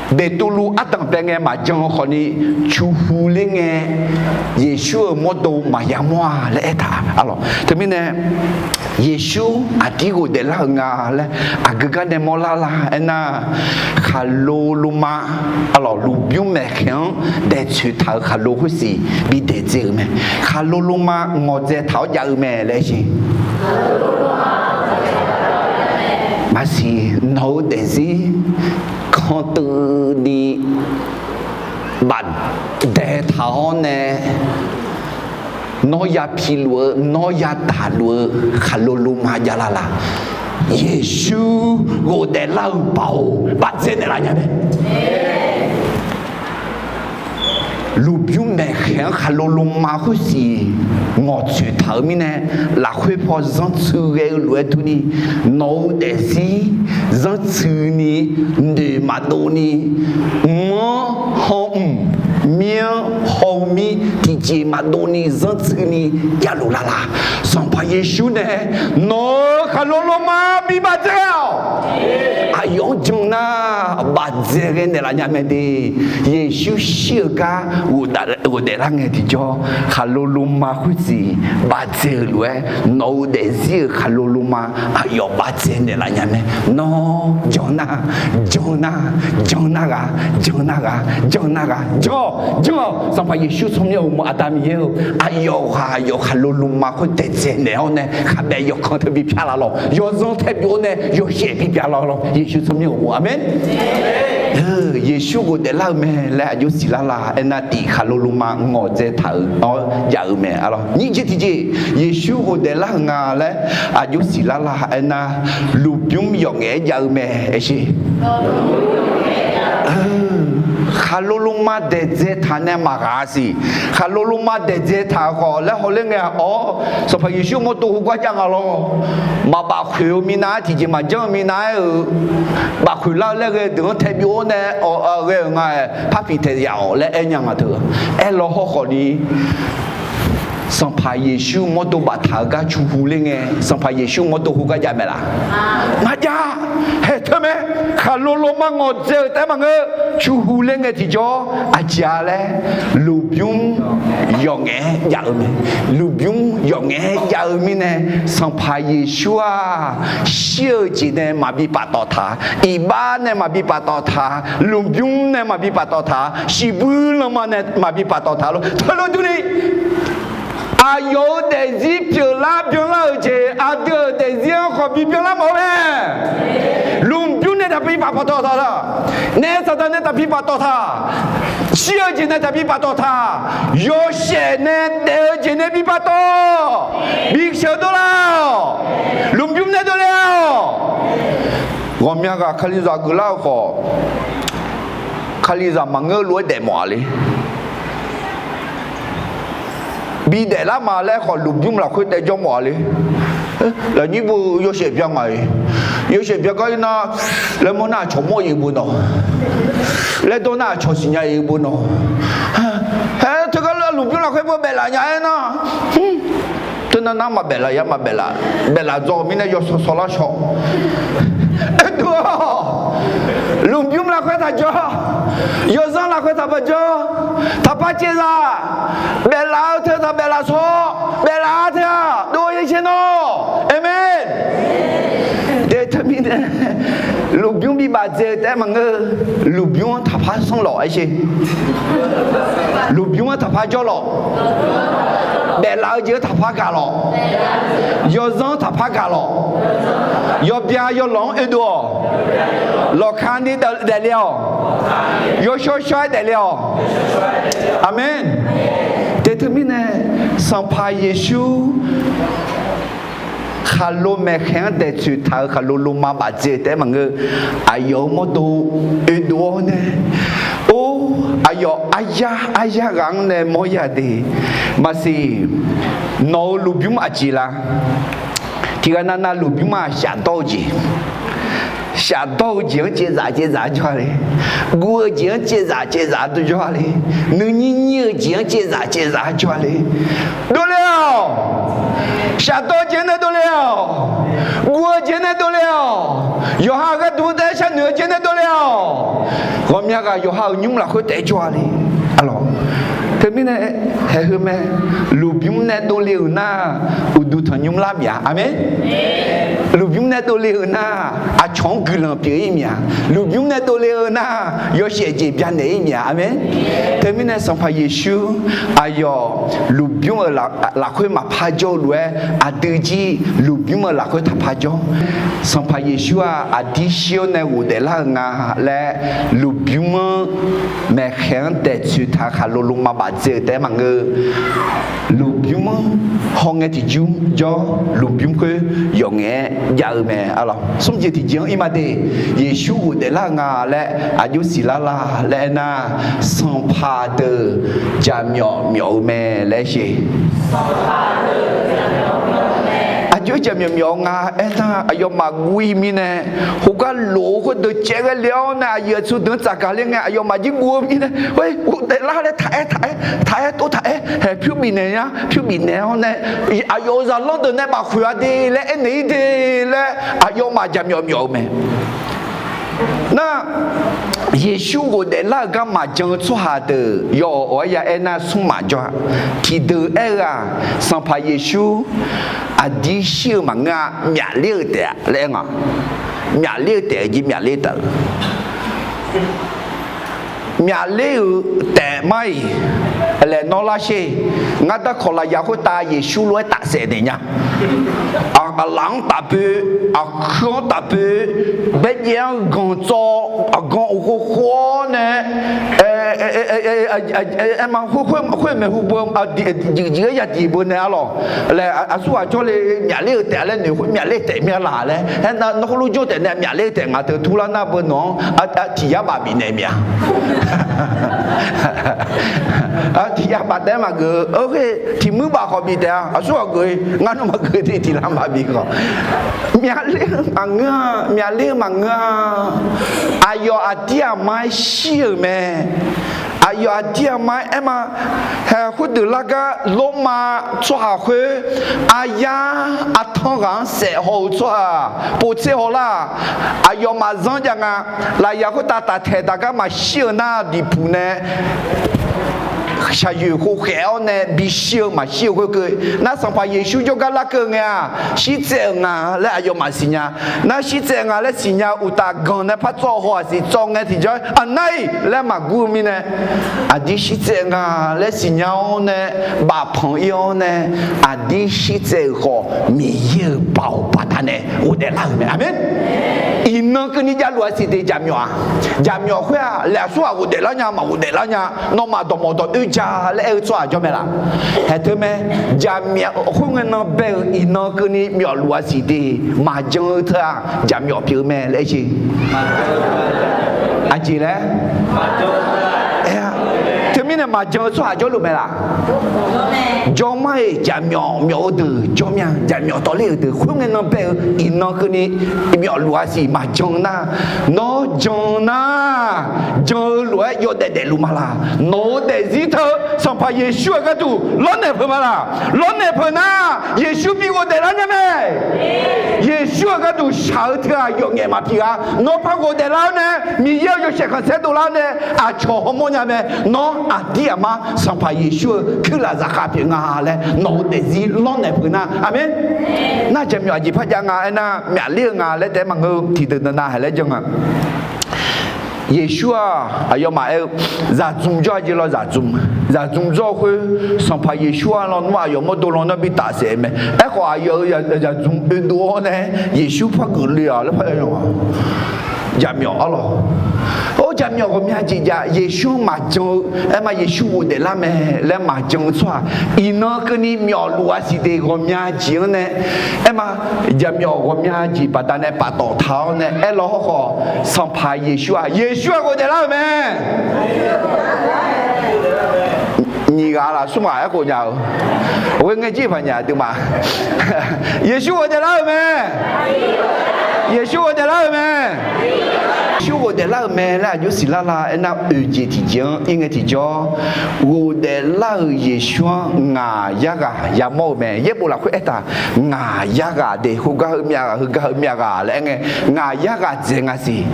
Beqtuvluv ardanq bae ngae maqjan khawfni, cuhu ler ngae, Yeqsur-euq mawrdo maqya mawr-a laer aertaq-a lawq. Teumirnae, Yeqsur aqdir ghofdaef lar-euq nga laer aqgeu gar nae mawrlar la aernar, khaqlo loma, a lawq, lmqbymr maeqkhaeq-anr daeqtsoeq taq-euq khaqlo khoersiq bi daeqdzae-euq mae. Khaqlo loma ngawqdzae taq-awr jav-eu mae laer siq. Maqsiq, nawq-eu daefzir kantuv ni bafdae taq-awr nae, nawr ya piluf-eu, nawr ya taqluf-eu khaqlo loma jav lar la? Yeqsur ghofdaef lar-euq baoq bafdzae naeqlaf nya mae. Lmqbymr maeqkhaeq-anr khaqlo loma khoersiq ngawqtsoeq taq-euq mirnae, lafkhoer paw zanrtsuiv ghae-eu lof-aer durni, nawq-eu daefzir zanrtsuini, noeq maqdovni, mq-anr hawmq, mir-anr hawmir, tiqjeq maqdovni zanrtsuini javluf lar la? Sanqpaq Yeqsur nae nawq-euq khaqlo loma bi bafdzae-awq. Aqyawf-anr jan nar, bafdzae ghae naeqlaf nya mae de. Yeqsur shir-eu gar ghofdaef lar ngae tiqjawr, khaqlo loma khoersiq bafdzae-euq lof-aer, nawq-eu daefzir-euq khaqlo loma aqyawf bafdzae naeqlaf nya mae. Nawr jan nar, jan nar, jan nar ghaq, jan nar ghaq, jan nar ghaq, jan-awq, jan-awq. Sanqpaq Yeqsur tsawrmyanr uqmov Aqda Miqyaer-eu, aqyawf ghaq aqyawf khaqlo loma khoer daefdzae naeq-awr nae, khaqbae yawkhanq teu bi pya la lawq. Yawzanr tae byov-awr nae yawshaef bi pya la lawq. Yeqsur tsawrmyanr uqmov, aqmeq. Yeqsur ghofdaef lar-eu mae laer aqjox siqlar la aernar, tiq khaqlo loma ngawqdzae taq-awr jav-eu mae. Nyiq jeq tiqjeq, Yeqsur ghofdaef lar-euq nga laer aqjox siqlar la aernar, lmqbymr yawf ngaef-aer jav-eu mae. Aer sher. Khaqlo loma daefdzae taq nae maqghaq siq. Khaqlo loma daefdzae taq khawf laer hawler ngae-awr, Sanqpaq Yeqsur mawrdo heugar jav nga lawr. Maqbaf khoeq-eu minav-aer, tiqjeq maqjanr-eu minav-aer-euq, baf khoeq lar-eu laer ghae-eu deuq-anr tae byov-awr nae ghae-euq nga-aer, parpiq taeq yaf-awq laer aer nya nga teu. Aerlaw hawkhawf ni, Sanqpaq Yeqsur mawrdo baftaq-eu gar cuhu ler ngae, Sanqpaq Yeqsur mawrdo heugar jav mae laf? Maqjav. Haeq teu mae. Khaqlo loma ngawqdzae-euq taef-aer maqngeur. Cuhu ler ngae tiqjawr aqjeq-a laer, lmqbymr yawf ngaef-aer jav-eu mae. Lmqbymr yawf ngaef-aer jav-eu mirnae, Sanqpaq Yeqsur-aq, shir-eu jeq nae maqbi paftawf taq, iqbax nae maqbi paftawf taq, lmqbymr nae maqbi paftawf taq, shiqbuir lanma nae maqbi paftawf taq lor. Teulof durni, aqyawf-euq daefzir pyeuflar byanlar-euq jeq, aqdui-euq daefzir-anr khawf bi byanlar mawf-eu mae. Lmqbymr nae taqbi paftawf taq-a, naef Saqdaq nae taqbi paftawf taq, shir-eu jeq nae taqbi paftawf taq, yawshaef nae daef-eu jeq nae bi paftawf, bi sheuq dovlar-awq. Lmqbymr nae dovle-awq. Ghawqmya ghaq Kalizaq geuflar-eu khawf, Kalizaq maqngeur lof-aer daef mawf-a le. Bidaef lar ma laer khawf, lmqbymr lafkhoer taev jawr mawf-a le. Lafnyir bo yawshaef bya ngaq-iq, yawshaef bya gar-ir nar, laer mawr nar aqcawq mawr-eu jeq bo nawq, laer dawr nar aqcawq siqnya-eu jeq bo nawq. Haer teugar lmqbymr lafkhoer bo baeflaf nya-aer nar, teunav nar maqbaeflaf ya maqbaeflaf, baeflaf dzaw-eu mirnae yawsaw saw lar shaw. Aerduq-awq, lmqbymr lafkhoer taq jawr, yawzanr lafkhoer taq baq jawr, taqpar caevzaq baeflaf-eu teu taq baeflaf shaw, baeflaf-a teu-aq dov-eu yaer caer nawr. Aqmeq. Daef teumirnae, lmqbymr bi bafdzae-eu taef-aer maqngeur, lmqbymr-anr taqpar sanr lawq aer sher. Lmqbymr-anr taqpar jawr lawq. Baeflaf-eu jeq-anr taqpar gaq lawq. Yawzanr-anr taqpar gaq lawq. Yawbya yawlawq-anr oedov-awq. Lawqkani daefle-awq. Yawshawr shawr-aer daefle-awq. Aqmeq. Daef teumirnae, Sanqpaq Yeqsur khaqlo maeqkhaeq-anr daeqtsoeq taq-euq khaqlo loma bafdzae taef-aer maqngeur, aqyawf-euq mawrdo oedov-awr nae, or, aqyawf aryar aryar ghaq-anr nae mawrya de. Maqsiq, nawq-euq lmqbymr aqjeq la? Tiqghaq navnav lmqbymr-aq shafdawr-eu jeq, shafdawr-eu jeq-anr caevzaf caevzaf-aer jawr-a le. Guv-eu jeq-anr caevzaf caevzaf-aer jawr-a le. Nuinyir nyir-eu jeq-anr caevzaf caevzaf-aer jawr-a le. Dovle-awq. Shafdawr-eu jeq-anr nae dovle-awq. Guv-eu jeq-anr nae dovle-awq. Yawqha-euq gharduq taef-aer sharnoeq-eu jeq-anr nae dovle-awq. Ghawqmya ghaq yawqha-euq nymr lafkhoer taef-aer jawr-a le. Teumirnae haeqheu mae, lmqbymr nae dovle-euq nar, uqduq tanqnymr lar mya. Aqmeq. Lmqbymr nae dovle-euq nar, aqcawq-anr guiqlanq pyeuf-ir mya. Lmqbymr nae dovle-eu nar, yawshaef jeq byanaeq-ir mya. Aqmeq. Teumirnae Sanqpaq Yeqsur aqyawf lmqbymr-euq lafkhoer maqpar jawr-eu lof-aer, aqdui jir lmqbymr-euq lafkhoer taqpar jawr. Sanqpaq Yeqsur-aq aqdir shir-awr nae ghofdaef lar-eu nga laer, lmqbymr-anr maeqkhaeq-anr daeqtsoeq taq khaqlo lo maqbaf dzae-euq taef-aer maqngeur. Lmqbymr-anr hawngae tiqjmr jawr, lmqbymr khoer yawf ngaef-aer jav-eu mae. Smr jeq tiqjeq-anr ir ma de, Yeqsur ghofdaef lar-eu nga laer aqjox siqlar la laer aernar, sanqpaq deuq jaqmyawf myawf-eu mae laer sher. Aqjox jaqmyawf myawf-eu nga aernar, aqyawfmaf guv-ir mirnae, khoergar lof-eu khoerdeuq caev ghae le-awr nae, aqyuif aqtsu deuq-anr tsafgaq ler ngae, aqyawfmaf jir guv-eu mirnae, ghofdaef lar laer taq-aer taq-aer taq-aer tov taq-aer haeq pyur bifnaeq-a, pyur bifnaeq-awr nae, aqyawf-euq zaqlanr deuq nae bafkhoeq-a de laer aernaeq-ir de laer, aqyawfmaf jaqmyawf myawf-eu mae. Nar, Yeqsur ghofdaef lar-euq gar maqjan-eu tsawrhaq deuq yawawq awq-aer ya aernar, smr maqjawr-a. Tiqdeuq aer-eu-aq, Sanqpaq Yeqsur aqdir shir-eu maqngeur-a, myafler-euq taef-a laer aer nga. Myafler-eu taef-eu jeq, myafler taef-eu myafler-euq taef mar-iq, laeq nawr lar sher. Ngar darkawq lafyaq khoertav Yeqsur lof-aer tafsaef naeq nya. Aqlaf-anr tafpoeq, aqkuir-anr tafpoeq, baerjaev-anr ganq tsawv, aqgan uqkhov khov-awr nae, aerma khoer maeqhu beu, juif juif-aer yadiq beu nae arlawq. Laer aqsurghaq jawrle myafler-eu taef laer noeq khoer myafler taef mya laq laer aernar, nawr khoerlof jawr taef nae myafler taef ngaq teu turlar nar beu nawq-anr tiq yar baf bifnaeq mya. Tiq yar baf taef-aer maqgeuf-eu, tiq muir baf khawf bif taef-a, aqsurghaq geuf-ir ngar nawr maqgeuf te tiq lar baf bif khawf. Myafler-eu maqngeur-a, myafler-eu maqngeur-a. Aqyawf aqdir aqma-aer shir-euq mae. Aqyawf aqdir aqma-aer aerma, haeq khoerdeuq lar gar Lormav tsawrhaq khoer, aqyar aqtanq ghaq-anr saef haw-eu tsawrhaq povtser haw lar-aq, aqyawfmaf zanr jav nga. Lafyaq khoertav taftaeq taf gar maqshir-eu nar, diqpuq nae shaqyoeq khovkhaeq-awr nae bishir-eu maqshir-eu khoerkeuv nar, Sanqpaq Yeqsur jawrgar larkeuv ngae-aq, shirtsaev-euq nga laer aqyawfmaf siqnya. Nar shirtsaev nga laer siqnya-eu uqtaf ganq nae par tsawv haw-aq siq tsawv ngae tiqjawr aqnar-iq laer maqgur-eu mirnae, aqdir shirtsaev nga laer siqnya-awr nae, bafpanq ir-awr nae, aqdir shirtsaev-euq khawf Miqyaer-euq baoq baqdanae ghofdaef lar-euq mae. Aqmeq. Iqnan keuvni javluf-a siq de jaqmyawf-aq. Jaqmyawf khoer-aq laeq aqsurghaq ghofdaef lar nya maqghofdaef lar nya, nawmaf dawqmawq dawq doer ja laer aer-eu tsawrhaq jawr mae laf. Haeq teu mae. Jaqmyawf khoerngae nan bae-euq iqnan keuvni myawfluf-a siq de, maqjan-eu teu-aq jaqmyawf pyeuf-eu mae laer aer sher. Aqjeq laer aer-a. Teumirnae maqjan-eu tsawrhaq jawrluf mae laf. Jawr mar-iq jaqmyawf myawf-eu deuq jawr mya. Jaqmyawf tawvler-euq deuq khoerngae nan bae-eu iqnan keuvni myawfluf-a siq maqjan nar, nawr jan nar, jan-eu lof-aer yawdaef daefluf ma laq. Nawq-euq daefzir teu Sanqpaq Yeqsur-euq gharduq lawrnaeq peuq ma laq. Lawrnaeq peuq nar, Yeqsur bi ghofdaef lar nya mae. Yeqsur-euq gharduq shaq-eu teu-aq yawf ngaef maqpyeuf-a. Nawr par ghofdaef lar-awr nae, Miqyaer-euq yawshaef khanqsaer dovlar-awr nae, aqcawq hawmawr nya mae. Nawr aqdir aqmar Sanqpaq Yeqsur-euq kuirlaf zaqkhav pyeuf nga laer nawq-euq daefzir lawrnaeq peuq nar, aqmeq. Nar jaqmyawf aqjeq par jav nga aernar, myafler-eu nga laer taef-aer maqngeur-eu tiqdeuq deuq nav haeq laer jan nga. Yeqsur-aq aqyawfmaf aer-eu, zaqdzmq jawr-a jeq law zaqdzmq, zaqdzmq jawr-eu khoer, Sanqpaq Yeqsur-aq lawnmr aqyawf mawrdo lawnmr bi tafsaef mae. Aerkhawf aqyawf-euq zaqdzmq oedov-awr nae Yeqsur par geufle-aq laer par aer-a. Jaqmyawf arlawq. Or jaqmyawf ghawqmya jeq jav Yeqsur-anr maqjan-eu aerma Yeqsur ghofdaef lar mae laer maqjan-eu tsawrhaq iqnan keuvni myawfluf-a siq de ghawqmya jeq-anr nae aerma, jaqmyawf ghawqmya jeq baqdanae paftawf taq-awr nae aerlaw hawrkhawf, Sanqpaq Yeqsur-aq, Yeqsur-aq ghofdaef lar-euq mae. Nyiq ghaq lafsmr ghaq aerkhof nya-eu, ghoe ngae jir paq nya aqduimaf. Yeqsur ghofdaef lar-euq mae. Yeqsur ghofdaef lar-euq mae. Yeqsur ghofdaef lar-euq mae laer aqjox siqlar la aernar, oeq jeq tiqjeq-anr ir ngae tiqjawr, ghofdaef lar-euq Yeqsur-anr ngaq yarghaq yamawr-eu mae. Yaerbof lafkhoer aertaq, ngaq yarghaq de, khoergar heu myav ghaq, heugar heu myav ghaq laer aer ngae, ngaq yarghaq dzaeq nga siq.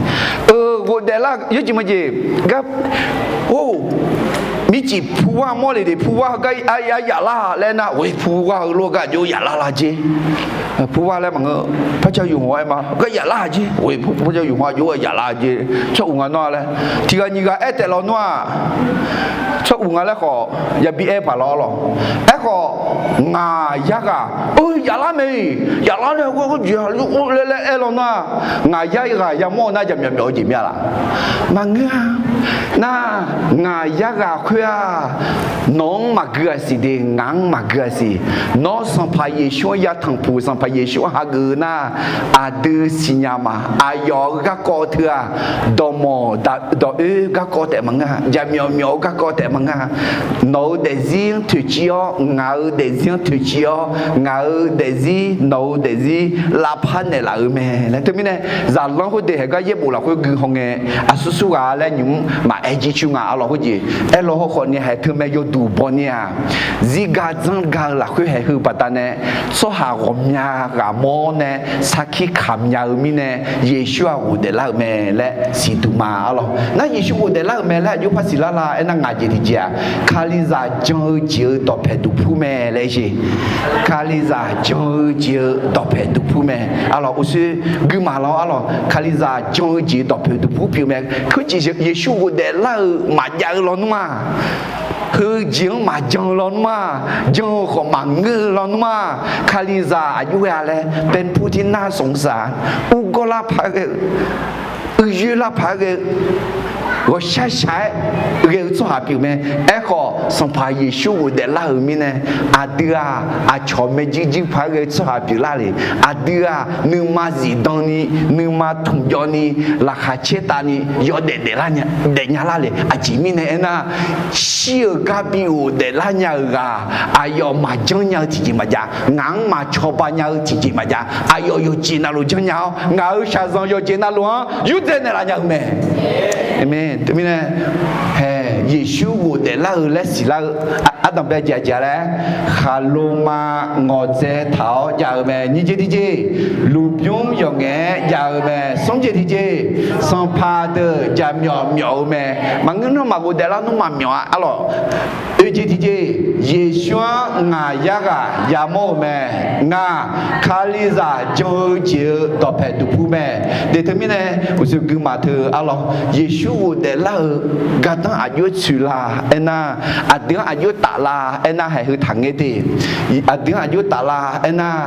Eu, ghofdaef lar yawjeq maqjeq gar, or, mircif pu var mawr le de, pu var heugar yaflar laer nar, or, pu var heulof gar aqjox yaflar la jer. Pu var laer maqngeur, par caw yuf hmq aer ma, gar yaflar jer, or, par caw yuf hmq aqjox yaflar jer, tsawr uq nga nawr laer, tiq ghaq nyiq ghaq aer taef lawnmr-aq, tsawr uq nga laer khawf yabi aer paq lawr lawq. Aerkhawf, ngaq yarghaq, eu, yaflar mae-iq, yaflar nae heugar jeq-a laer laer aer lawnmr-aq, ngaq yarghaq yamawr-eu nar jaqmyawf myawf-eu jeq myav laf? Maqngeur-a. Nar, ngaq yarghaq khoer-aq, nawq-anr maqgui-aq siq de, ngaq-anr maqgui-aq siq. Nawr Sanqpaq Yeqsur-anr yatanq puq, Sanqpaq Yeqsur-anr hageuf-eu nar, aqdui siqnya ma. Aqyawf-euq garkawv teu-aq, dawqmawq dawq-oer garkawv taef maqngeur-a, jaqmyawf myawf-eu garkawv taef maqngeur-a. Nawq-euq daefzir-anr toeqciv-awr, ngaq-euq daefzir-anr toeqciv-awr, ngaq-euq daefzir nawq-euq daefzir lavpar naeqlaf-euq mae laer. Teumirnae, zaqlanr khoerdeuq haeq gar yaerbof lafkhoer gui hawngae, aqsur sur ghaq laer nymq-mr maqaer jir coer nga arlawq khoerjeq. Aerlaw hawkhawf ni haeq teumae yawduq baw ni-aq, zirgar dzanrgar-eu lafkhoer haeq heu baqdanae, tsawrhaq ghawqmya ghaq mawr nae sarkir kamq nya-eu mirnae, Yeqsur-aq ghofdaef lar-euq mae laer siqduq ma arlawq. Nar Yeqsur ghofdaef lar-euq mae laer aqjox par siqlar la aernar, ngaq jeq tiqjeq-aq, Kalizaq jan-eu jeq-euq dawqpaeq duqpur mae laer siq. Kalizaq jan-eu jeq-euq dawqpaeq duqpur mae. Arlawq, uqshoe gui maq lawr arlawq, Kalizaq jan-eu jeq-euq dawqpaeq duqpur pyeuf mae. Khoerjeq Yeqsur ghofdaef lar-eu maqjav-eu lawnmr-aq, heujeq-anr maqjan-eu lawnmr-aq, jan-eu khawf maqngeur-eu lawnmr-aq, Kalizaq aqjox ghae-a laer เป็นผู้ที่น่าสงสาร, urgawr lar paq-aer ghae-eu, uiqyoer lar paq-aer ghae-eu, ghawqshaq shaq-aer ghae-eu tsawrhaq pyeuf mae. Aerkhawf, Sanqpaq Yeqsur ghofdaef lar-euq mirnae, aqdui-aq, aqcawq maerjuir juir paq-aer ghae-eu tsawrhaq pyeuf lar le. Aqdui-aq, nuima zifdan ni, nuima tmqjawv ni, laqkhaq caer tav ni, yawdaef daeflar daefnya lar le. Aqjeq mirnae aernar, shir-euq gar bi ghofdaef lar nya-euq ghaq, aqyawf maqjanr nya-eu tiqjeq maqjav, ngaq-anr maqcawba nya-eu tiqjeq maqjav, aqyawf yawqjeq navluf janrnya-awr, ngaq-euq shaqzanq yawqjeq navluf-anr yurdzae naeqlaf nya-eu mae. Aqmeq. Teumirnae, hae, Yeqsur ghofdaef lar-eu laer siqlar-eu ardanqbae jeq aqjeq-a laer, khaqloma ngawqdzae taq-awr jav-eu mae. Nyiq jeq tiqjeq, lmqbymr yawqngaef-aer jav-eu mae. Smr jeq tiqjeq, sanqpaq deuq jaqmyawf myawf-eu mae. Maqngeur nawr maqghofdaef lar nawr maqmyawf-a arlawq. Oeq jeq tiqjeq, Yeqsur-anr ngaq yarghaq yamawr-eu mae. Ngaq, Kalizaq jan-eu jeq-euq dawqpaeq duqpur mae. De teumirnae, uqshoe gui maq teu arlawq, Yeqsur ghofdaef lar-eu gardanr aqjox tsoeq la aernar, aqdui-anr aqjox taf la aernar, haeq heu taqngaer de. Aqdui-anr aqjox taf la aernar,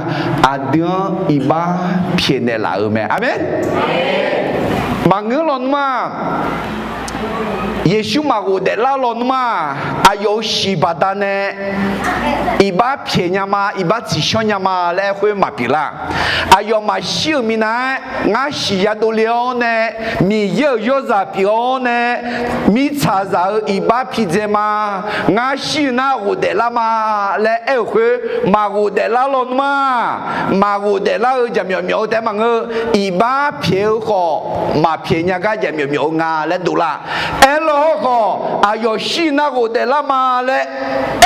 aqdui-anr iqbax pyaeqnaeq laf-euq mae. Aqmeq. Maqngeur lawnmr-aq, Yeqsur maqghofdaef lar lawnmr-aq, aqyawf-euq shiq baqdanae iqbax pyaeq nya ma, iqbax tsiqshawr nya ma laer aer khoer maqpyeuf lar. Aqyawf maqshir-euq minav-aer ngar siq yadov le-awr nae, Miqyaer-euq yawrzaq pyeuf-awr nae, mirtsaqzaq-euq iqbax pidzae ma. Ngar shir-eu nar ghofdaef lar ma laer aer-euq khoer, maqghofdaef lar lawnmr-aq, maqghofdaef lar-eu jaqmyawf myawf-eu taef-aer maqngeur. Iqbax pyaeq-eu khawf, maqpyaeq nya gar jaqmyawf myawf-eu nga laer dovlar. Aerlawr hawrkhawf, aqyawf shir nar ghofdaef lar ma laer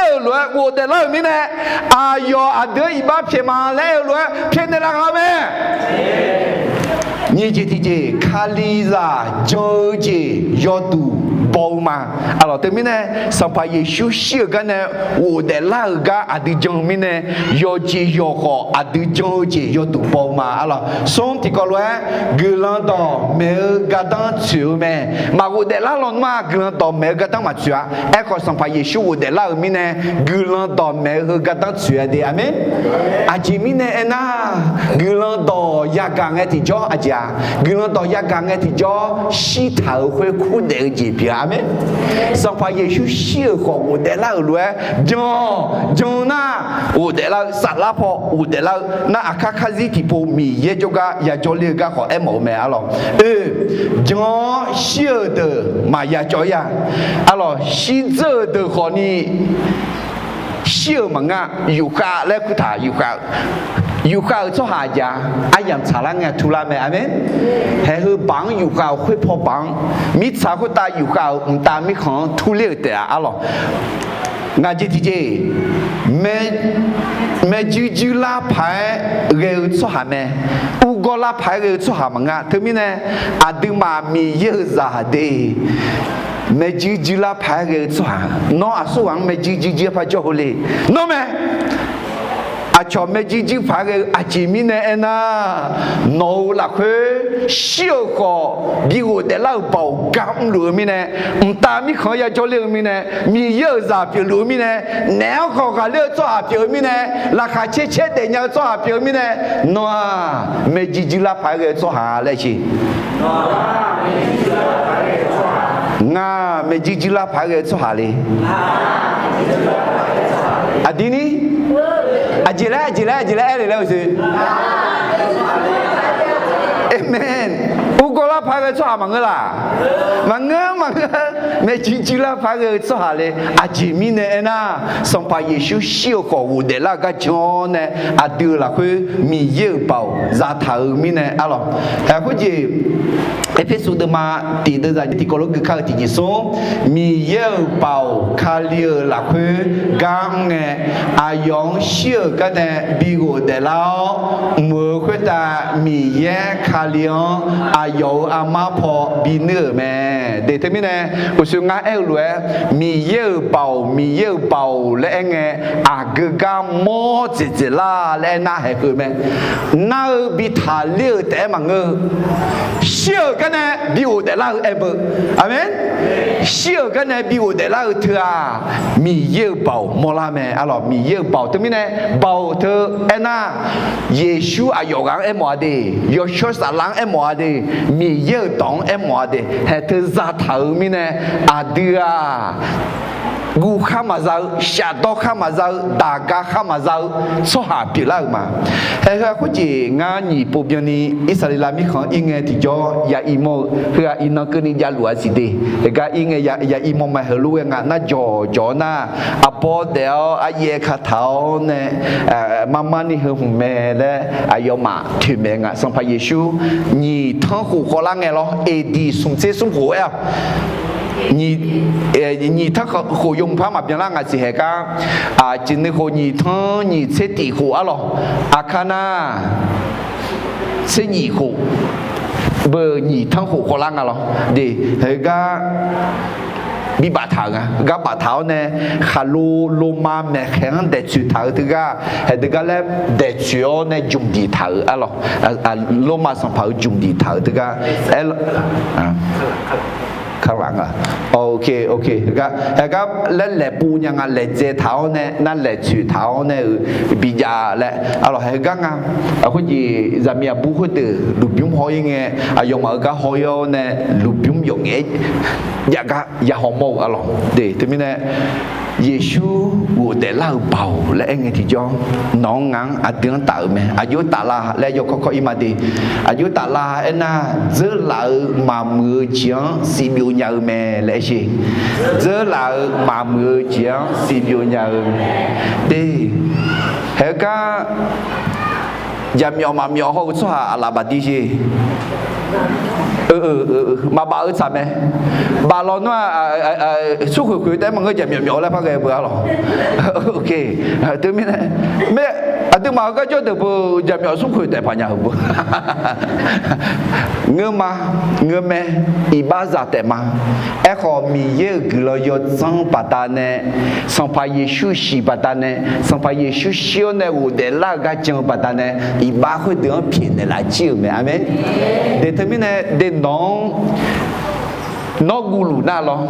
aer-euq lof-aer ghofdaef lar-euq mirnae, aqyawf aqdui-anr iqbax pyaeq ma laer aer-eu lof-aer pyaeqnaeq laf ghaq mae. Nyiq jeq tiqjeq, Kalizaq jan-eu jeq yawduq baw-eu ma. Arlawq teumirnae, Sanqpaq Yeqsur shir-euq gar nae ghofdaef lar-euq gar aqdui jan-eu mirnae, yawqjeq yawq khawf aqdui jan-eu jeq yawduq baw-eu ma. Arlawq smr tiqkawv lof-aer, guiqlanq dawqmaeq-eu gardanr tsoeq-eu mae. Maqghofdaef lar lawnmr-aq, guiqlanq dawqmaeq-eu gardanr maqtsoeq-a. Aerkhawf, Sanqpaq Yeqsur ghofdaef lar-euq mirnae, guiqlanq dawqmaeq-eu heu gardanr tsoeq-a de. Aqmeq. Aqjeq mirnae aernar, guiqlanq dawq yagaq ngae tiqjawr aqjeq-aq, guiqlanq dawq yagaq ngae tiqjawr shirtaq-euq khoer kurdaef-eu jeq pyeuf-a. Aqmeq. Sanqpaq Yeqsur shir-euq khawf ghofdaef lar-euq lof-aer jan-awq. Jan nar, ghofdaef lar-eu, saflar paw ghofdaef lar-eu nar, aqkar karzir tiqpov Miqyaer jawrgar yajawr ler-eu gar khawf aermawf-eu mae arlawq. Oe, jan-awr shir-euq deuq maqya cawv-ir-a. Arlawq, shirdzeur-euq deuq khawfni shir-euq maqngeur-a. Yufkhav laer kurtaq, yufkhav-eu, yufkhav-euq tsawrhaq aqjeq-a, aryamq tsaqlar ngae turlar mae. Aqmeq. Haeq heu baq-anr yufkhav-euq khoer paw baq-anr, mirtsaq khoertav yufkhav-euq mqtav mirkhanq-anr turler-euq taef-a arlawq. Ngaq jeq tiqjeq, maeqjuir juir lar paq-aer ghae-eu tsawrhaq mae. Urgawr lar paq-aer ghae-eu tsawrhaq maqngeur-a. Teumirnae, aqduimaf Miqyaer-euq zaq de, maeqjuir juir lar paq-aer ghae-eu tsawrhaq, nawr aqsurghaq-anr maeqjuir juir juir-aer par jawr-eu le. Nawr mae. Aqcawq maeqjuir juir paq-aer ghae-eu aqjeq mirnae aernar, nawq-euq lafkhoer shir-euq khawf bi ghofdaef lar-euq baoq gar mrluf-eu mirnae, mqtav mirkhanq-anr yajawr ler-eu mirnae, Miqyaer-euq zaq pyeufluf-eu mirnae, naef-anr khawf ghaqler-eu tsawrhaq pyeuf-eu mirnae, laqkhaq caer caer daefnya-eu tsawrhaq pyeuf-eu mirnae, nawr-aq maeqjuir juir lar paq-aer ghae-eu tsawrhaq laer siq. Ngaq maeqjuir juir lar paq-aer ghae-eu tsawrhaq le. Aqdui ni, aqjeq laer, aqjeq laer, aqjeq laer aer le laer uqshoe. Aqmeq. Urgawr lar paq-aer ghae-eu tsawrhaq maqngeur laq? Maqngeur, maqngeur. Maeqjuir juir lar paq-aer ghae-eu tsawrhaq le. Aqjeq mirnae aernar, Sanqpaq Yeqsur shir-euq khawf ghofdaef lar-eu gar jan-awr nae, aqdui-euq lafkhoer Miqyaer-euq baoq zataq-euq mirnae arlawq. Khoerjeq, Erpersu deuvma tiq deuvzaq tiqkawv lof gui kar-eu tiqjeq smr, Miqyaer-euq baoq Kali-euq lafkhoer gar mr ngae, aqyawf-anr shir-euq garnae bi ghofdaef lar-awr, mq-euq khoertav Miqyaer Kali-anr aqyawf-euq armar paw binuir-euq mae. De teumirnae, uqshoe ngar aer-eu lof-aer, Miqyaer-euq baoq, Miqyaer-euq baoq laer aerngae, aqgeu gar mawr dzaeqdzaeq lar laer aernar haeq heu mae. Nar-eu bi taqler-euq taef-aer maqngeur-eu, shir-euq garnae bi ghofdaef lar-eu aer beu. Aqmeq. Shir-euq garnae bi ghofdaef lar-eu teu-aq, Miqyaer-euq baoq mawrlar mae arlawq. Miqyaer-euq baoq teumirnae, baoq teu aernar, Yeqsur aqyawf ghaq-anr aermawf-a de, yawshawr saflar-anr aermawf-a de, Miqyaer-euq dawq-anr aermawf-a de, haeq teu zataq-euq mirnae, aqdui-aq, guv khar maqza-eu, shafdawr khar maqza-eu, daqga khar maqza-eu tsawrhaq pyeuflar-euq ma. Haeq heu-aq khoerjeq ngar nyiq pov byanni Irsaqleqlav mirkhanq-anr ir ngae tiqjawr ya ir mawr-eu, heu-aq iqnan keuvni javluf-a siq de. Haeq gar ir ngae ya ir mawr ma. Heulof-aer nga nar jawqjawq-awr nar, arbawr daef-awr aryaer kataq-awr nae, marmar ni heu hmq mae laer aqyawfmaf toeqmaeq nga. Sanqpaq Yeqsur nyiq tanr khof khawvlar ngae lawr, aqdiq smq tser smr khof aer-awq. Nyiq tanr khof yawmuiq par maqbyan lar ngaq siq haeq gar, aqjeq nuikhof nyiq tanr nyiq tser tiq khof arlawq. Aqkar nar tser nyiq khof, beu nyiq tanr khof khawvlar nga lawr. De, heugar bi baftaq-euq nga. Gar baftaq-awr nae, khaqlo loma maeqkhaeq-anr daeqtsoeq taq-eu teugar, haeq deugar laer daeqtsoeq-awr nae jmq diq taq-euq arlawq. Loma sanqpaq-euq jmq diq taq-euq teugar, aer, kar laf nga. Haeq gar laer laeqpov nya nga, laeqdzae taq-awr nae nar, laeqtsoeq taq-awr nae-euq bijav laer arlawq. Haeq gar nga. Khoerjeq zaqmiq aqbur khoerdeuq lmqbymr haw-ir ngae, aqyawfmaf-euq gar haw-ir-awr nae lmqbymr yawf ngaef-aer jav gar ya haw mawr-eu arlawq. De teumirnae, Yeqsur ghofdaef lar-euq baoq laer aer ngae tiqjawr, nawq-anr ngaq-anr aqdui-anr taf-euq mae. Aqjox taf la laer yawkawr kawr-ir ma de. Aqjox taf la aernar, dzeurlaf-euq maqmuiq-eu jeq-anr siqbyov nya-eu mae laer aer sher. Dzeurlaf-euq maqmuiq-eu jeq-anr siqbyov nya-eu. De, haeq gar jaqmyawf maqmyawf haw-eu tsawrhaq aqlaf bafdir sher. Maqbaf-eu tsaq mae. Baf lawnmr-aq, smrkhoeq khoeq taef-aer maqngeur, jaqmyawf myawf laer par ghae beu arlawq. Teumirnae, aqduimaf-euq garjawr deuq beu jaqmyawf smrkhoeq taef paq nya-euq beu. Ngeurma, ngeurmae, iqbaxzaq taef ma. Aerkhawf, Miqyaer-euq guiqlanq yawdzanr baqdanae, Sanqpaq Yeqsur shiq baqdanae, Sanqpaq Yeqsur shir-awr nae ghofdaef lar-eu gar jan-eu baqdanae, iqbax khoerdeuq-anr pyaeqnaeq laf jir-euq mae. Aqmeq. De teumirnae, de nawq-anr nawr guvluf nar lawr.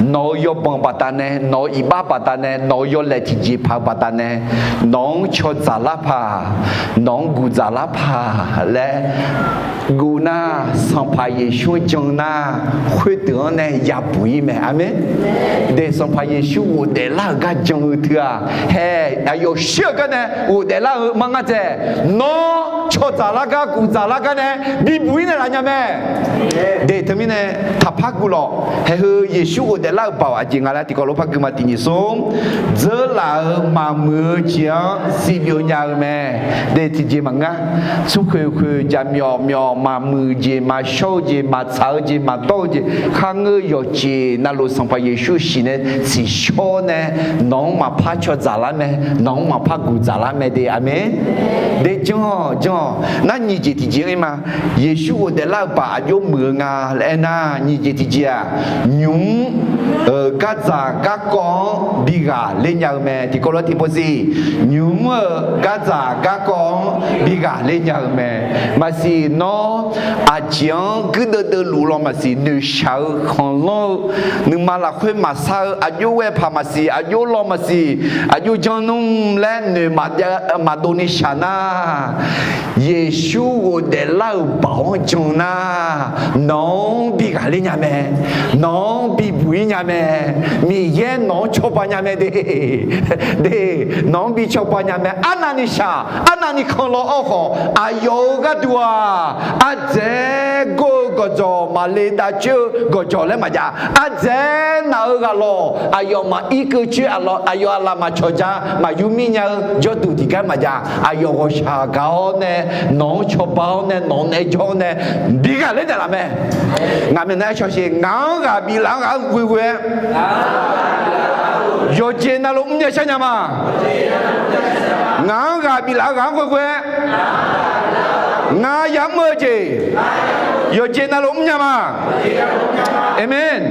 nawq-euq yawbanq baqdanae, nawq-euq iqbax baqdanae, nawq-euq yawlaeq tiqjeqpaq-eu baqdanae, nawq-anr caw dzaqlar paq, nawq-anr guq dzaqlar paq laer guv nar, Sanqpaq Yeqsur-anr jan nar, khoerdeuq-anr nae yabuq ir mae. Aqmeq. De, Sanqpaq Yeqsur ghofdaef lar-euq gar jan-eu teu-aq, hae, aqyawf shir-eu gar nae ghofdaef lar-eu ma ngar dzaeq, nawr caw dzaqlar gar, guq dzaqlar gar nae bibuq ir naeqlaf nya mae. De, teumirnae taqpar guv lawq. Haeheu Yeqsur ghofdaef lar-euq baoq aqjeq nga laer tiqkawv lof par gui ma. Tiq nyiq smr, dzeurlaf-euq maqmuiq-eu jeq-anr siqbyof nya-eu mae. De, tiqjeq maqngeur, tsawrkhoeq khoeq, jaqmyawf myawf, maqmuiq jeq, maqshawr-eu jeq, maqtsaq-eu jeq, maqdawr-eu jeq, kharngeur yawqjeq navluf Sanqpaq Yeqsur shiq nae tsiqshawr nae, nawq-anr maqpar caw dzaqlar mae, nawq-anr maqpar guq dzaqlar mae de. Aqmeq. De, janr-awq, janr-awq. Nar nyiq jeq tiqjeq-anr ir ma. Yeqsur ghofdaef lar-euq baoq aqjox muiq-eu nga laer aernar, nyiq jeq tiqjeq-aq, nymq-mr-euq gardzaq garkawv-anr bi ghaqler nya-eu mae. Tiqkawv lof tiqpov siq, nymq-mr-euq gardzaq garkawv-anr bi ghaqler nya-eu mae. Maqsiq nawr aqjeq-anr guirdeuv deuvluf law maqsiq, noeqshaq-eu khanqlanr-eu, nuima lafkhoer maqsar-eu, aqjox ghae paq maqsiq, aqjox law maqsiq, aqjox jan nmr laer noeq maqdov ni shaq nar, Yeqsur ghofdaef lar-euq baoq-anr jan nar, nawq-anr bi ghaqler nya mae, nawq-anr bibuq ir nya mae, Miqyaer nawq-anr cawba nya mae de. De, nawq-anr bi cawba nya mae. Arnavni shaq, arnavni kanlaw awr khawf, aqyawf-euq gharduq-aq, ardzaeq gor-eu gawqjawq, maqle dav coer-eu gawqjawq laer maqjav, ardzaeq naq-eu ghaq lawq, aqyawf maqir keuv coer, aqyawf aqlaf maqcawq ja, maqyur mir nya-eu jawrduq tiqgar maqjav, aqyawf ghawqshaq gaq-awr nae, nawq-anr cawba-awr nae, nawq nae jawr-awr nae, bi ghaqler naeqlaf mae. Ngaq myawq nar-aer shawsheq, ngaq-anr ghaq biflaf-anr ghaq-anr ghoeghoe-aer, yawqjeq navluf mrnya sharnya ma. Ngaq-anr ghaq biflaf-eu ghaq-anr ghoeghoe-aer, ngar yamr-eu jeq yawqjeq navluf mrnya ma. Aqmeq.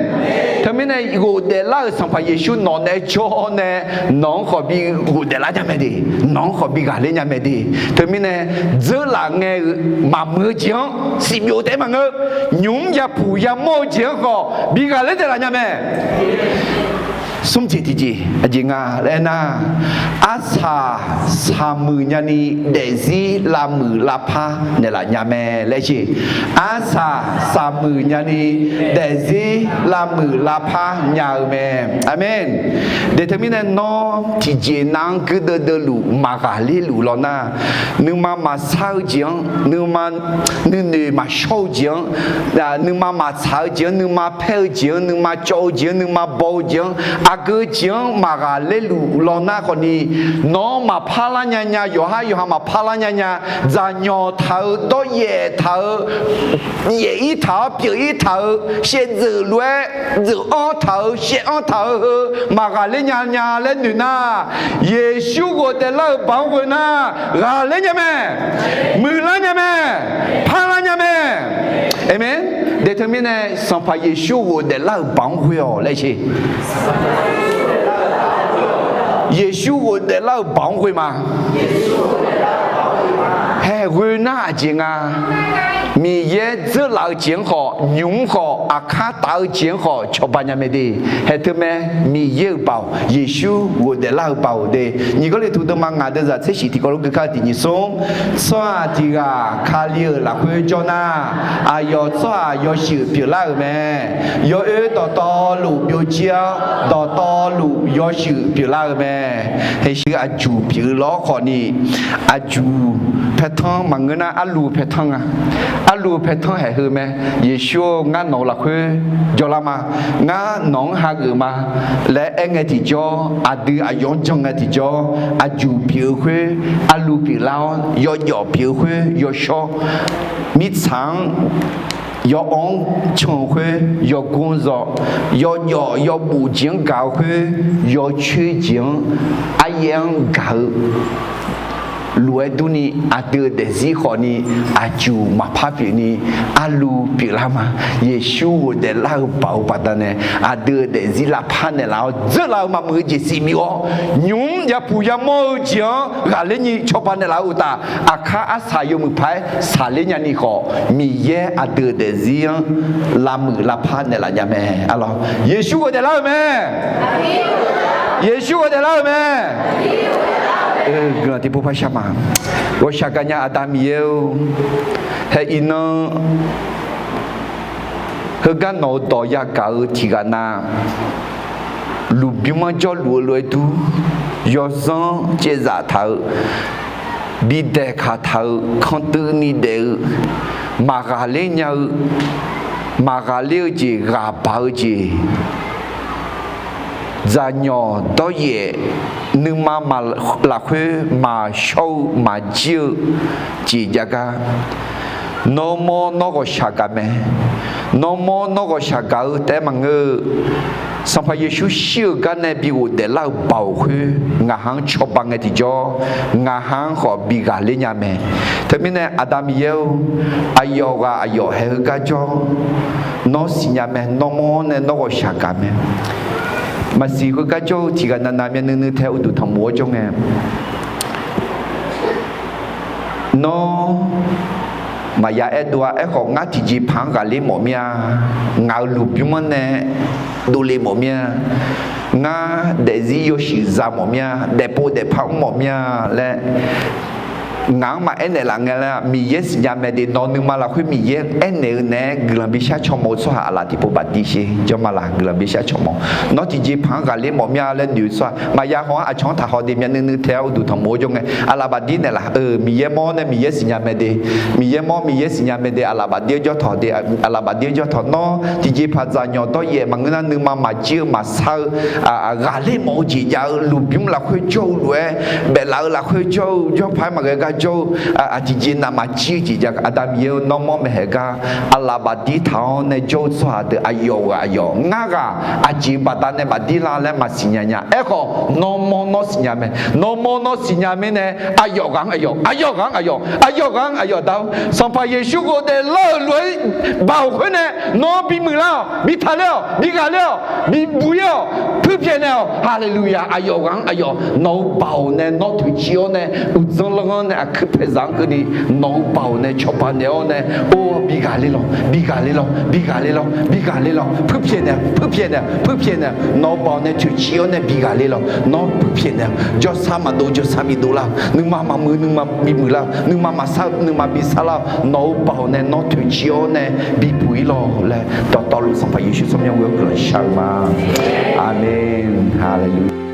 Teumirnae ghofdaef lar-euq Sanqpaq Yeqsur nawq naeq-aer jawr-awr nae, nawq-anr khawf bi ghofdaef lar nya mae de, nawq-anr khawf bi ghaqler nya mae de. Teumirnae dzeurlaf ngae-euq maqmuiq-eu jeq-anr siqbyof taef-aer maqngeur, nymq-mr yapuq yamawr-eu jeq-anr khawf bi ghaqler naeqlaf nya mae. Smr jeq tiqjeq aqjeq nga laer aernar, arsaq saqmuiq nyani daefzir lavmuiq lavpar naeqlaf nya mae laer sher. Arsaq saqmuiq nyani daefzir lavmuiq lavpar nya-eu mae. Aqmeq. De, teumirnae nawr tiqjeq nav-anr guirdeuv deuvluf maqghaqler luf law nar, nuima maqsar-eu jeq-anr, nuima nuinoeq maqshawr-eu jeq-anr, nuima maqtsaq-eu jeq-anr, nuima paer-eu jeq-anr, nuima cawv-eu jeq-anr, nuima baw-eu jeq-anr, aqgeu jeq-anr maqghaqler luf law nar khawfni, nawr maqpar lar nya nya, yawqhar yawqha maqpar lar nya nya, dzaqnyawq taq-eu, dawryaef taq-eu, yaef ir taq-awr pyeuf ir taq-eu, shaevdzeuf lof-aer dzeuq-anr taq-eu, shaev-anr taq-eu heu maqghaqler nya nya laer noeq nar, Yeqsur ghofdaef lar-euq baoq-anr ghoe nar, ghaqler nya mae, muiqlar nya mae, parlar nya mae. Aqmeq. De, teumirnae Sanqpaq Yeqsur ghofdaef lar-euq baoq-anr ghoe-awq laer sher. Yeqsur ghofdaef lar-euq baoq-anr ghoe ma. Hae, ghoe nar aqjeq nga. Miqyaer dzeurlaf-eu jeq-anr khawf, nymq-mr khawf, aqkar taf-eu jeq-anr khawf cawba nya mae de. Hae, teumae, Miqyaer-euq baoq, Yeqsur ghofdaef lar-euq baoq de. Nyiq Gawrliqtu deuvma ngaq deuvzaq tser shif tiqkawv lof gui kar-eu tiq nyiq smr, tsawrhaq tiq ghaq Kali-euq lafkhoer jawr nar, aqyawf tsawrhaq yawshuif pyeuflar-euq mae. Yawoer dawqtawvluf byovjir-awr, dawqtawvluf yawshuif pyeuflar-eu mae. Haeqshuir aqjuq pyeuf-eu lawr khawfni, aqjuq paertanr maqngeur nar, arluv paertanr nga. Arluv paertanr haeq heu mae. Yeqsur-or, ngar nawq-euq lafkhoer jawrlar ma. Ngar nawq-anr hageuf ma laer aer ngae tiqjawr, aqdui aqyawf-anr jan ngae tiqjawr, aqjuq pyeuf-eu khoer arluv pyeuflar-awr, yawjawf pyeuf-eu khoer yawshawr, mirtsaq-anr yawawv-anr can-eu khoer yawgor zawq, yawjawf yawbuf jeq-anr gaq-eu khoer yawcoer jeq-anr aryaer-anr gaq-eu lof-aer durni, aqdui-euq daefzir khawfni, aqjuq maqpar pyeufni, arlu pyeuflar ma. Yeqsur ghofdaef lar-eu baoq-eu baqdanae, aqdui-euq daefzir lavpar naeqlaf-awr dzeurlaf-eu maqmuiq-eu jeq siqbif-awr, nymq-mr yapuq yamawr-eu jeq-anr ghaqler nyi cawba naeqlaf-eu uqtaf, aqkar arsaq yawmuiq paq-aer saqler nyani khawf, Miqyaer aqdui-euq daefzir-anr lavmuiq lavpar naeqlaf nya mae. Arlawr, Yeqsur ghofdaef lar-euq mae. Yeqsur ghofdaef lar-euq mae. Guiqlanq tiqpov par shar ma. Ghawqshaq gaqnya Aqda Miqyaer-or, haeq iqnan heugar nawq-euq dawq yagaq-eu tiqghaq nav, lmqbymr-anr jawrluf-eu lof-aer dur, yawzanr caevzaf taq-eu, bidaeq kaq taq-eu, kantuivni daef-eu, maqghaqler nya-eu, maqghaqler-eu jeq ghaq baq-eu jeq, dzaqnyawq dawryaef, nuima lafkhoer maqshawr-eu maqjir-eu jeq jav gar, nawr mawr nawr ghawqshaq gaq mae. Nawr mawr nawr ghawqshaq gaq-eu taef-aer maqngeur-eu, Sanqpaq Yeqsur shir-euq gar nae bi ghofdaef lar-euq baoq khoer ngaq ha-anr cawba ngae tiqjawr, ngaq ha-anr khawf bi ghaqler nya mae. Teumirnae Aqda Miqyaer-or, aqyawf ghaq aqyawf haeq heugar jawr, nawr siqnya mae. Nawr mawr nae nawr ghawqshaq gaq mae. Maqsiq heugar jawr-eu tiqghaq navnav myavnuiv nuiv tae uqduq tanqmof-awr jawr ngae, nawr maqya aerdov-a. Aerkhawf, ngar tiqjeqpaq-anr ghaqler mawf mir-a. Ngaq-euq lmqbymr-anr nae dovle mawf mir-a. Ngar daefzir yawshuif za mawf mir-a. Daefpov daefpar mr mawf mir-a laer ngaq-anr maqaer naeqlaf ngae laer, Miqyaer siqnya mae de. Nawq-eu nuima lafkhoer Miqyaer aernaeq-eu naeq-aer guiqlanq bishar cawmawf-eu tsawrhaq aqlaf tiqpov bafdiv sher. Jawrma laf guiqlanq bishar cawmawf. Nawr tiqjeqpaq-anr ghaqler mawf mir-a laer noeq-eu tsawrhaq maqya haw-anr aqcawq-anr taqhaw de. Myavnuiv nuiv tae-awr uqduq tanqmof-awr jawr ngae, aqlaf bafdiv naeqlaf-eu Miqyaer mawr nae Miqyaer siqnya mae de. Miqyaer mawr Miqyaer siqnya mae de. Aqlaf bafdiv-anr jawr tawq de. Aqlaf bafdiv-anr jawr tawq. Nawr tiqjeqpaq dzaqnyawq dawryaef maqngeur nar nuima maqjir-eu maqsar-eu, ghaqler mawf-eu jeq jav-eu lmqbymr lafkhoer jawr-eu lof-aer, baeflaf-eu lafkhoer jawr-eu jawrpaq-aer maqghae gar jawr-eu, aqtiqjeq navmaqjir-eu jeq jav-eu Aqda Miqyaer-or, nawr mawr mae haeq gar aqlaf bafdiv taq-awr nae jawr-eu tsawrhaq deuq aqyawf ghaq aqyawf, ngar ghaq aqjeq baqdanae bafdiv la laer maqsiqnya nya. Aerkhawf, nawr mawr nawr siqnya mae. Nawr mawr nawr siqnya mirnae, aqyawf ghaq-anr aqyawf, aqyawf ghaq-anr aqyawf, aqyawf ghaq-anr aqyawf dar-awr, Sanqpaq Yeqsur ghofdaef lar-euq lof-aer baoq khoer nae nawr bimuiq lar-awq, bi taqler-awq, bi ghaqler-awq, bi buq-ir-awq, puirpyaeq naeq-awq. Haleluya! Aqyawf ghaq-anr aqyawf, nawq-eu baoq nae nawr toeqciv-awr nae, uqdzan lanr-anr nae aqkuir paeqzaq-anr keuvni nawq-eu baoq nae cawba naeq-awr nae, or, bi ghaqler lawq, bi ghaqler lawq, bi ghaqler lawq, bi ghaqler lawq, puirpyaeq naeq, puirpyaeq naeq, puirpyaeq naeq, nawq-eu baoq nae toeqciv-awr nae bi ghaqler lawq. Nawr puirpyaeq naeq-awq. Jawrsar maqdov jawrsar bidov lar-awq. Nuima maqmuiq nuima bimuiq lar-awq. Nuima maqsar nuima bisar lar-awq. Nawq-eu baoq nae nawr toeqciv-awr nae bibuq-ir lawq laer dawqtawvluf Sanqpaq Yeqsur tsawrmyanr ghoe-awr guiqlanq shar-eu ma. Aqmeq. Haleluya.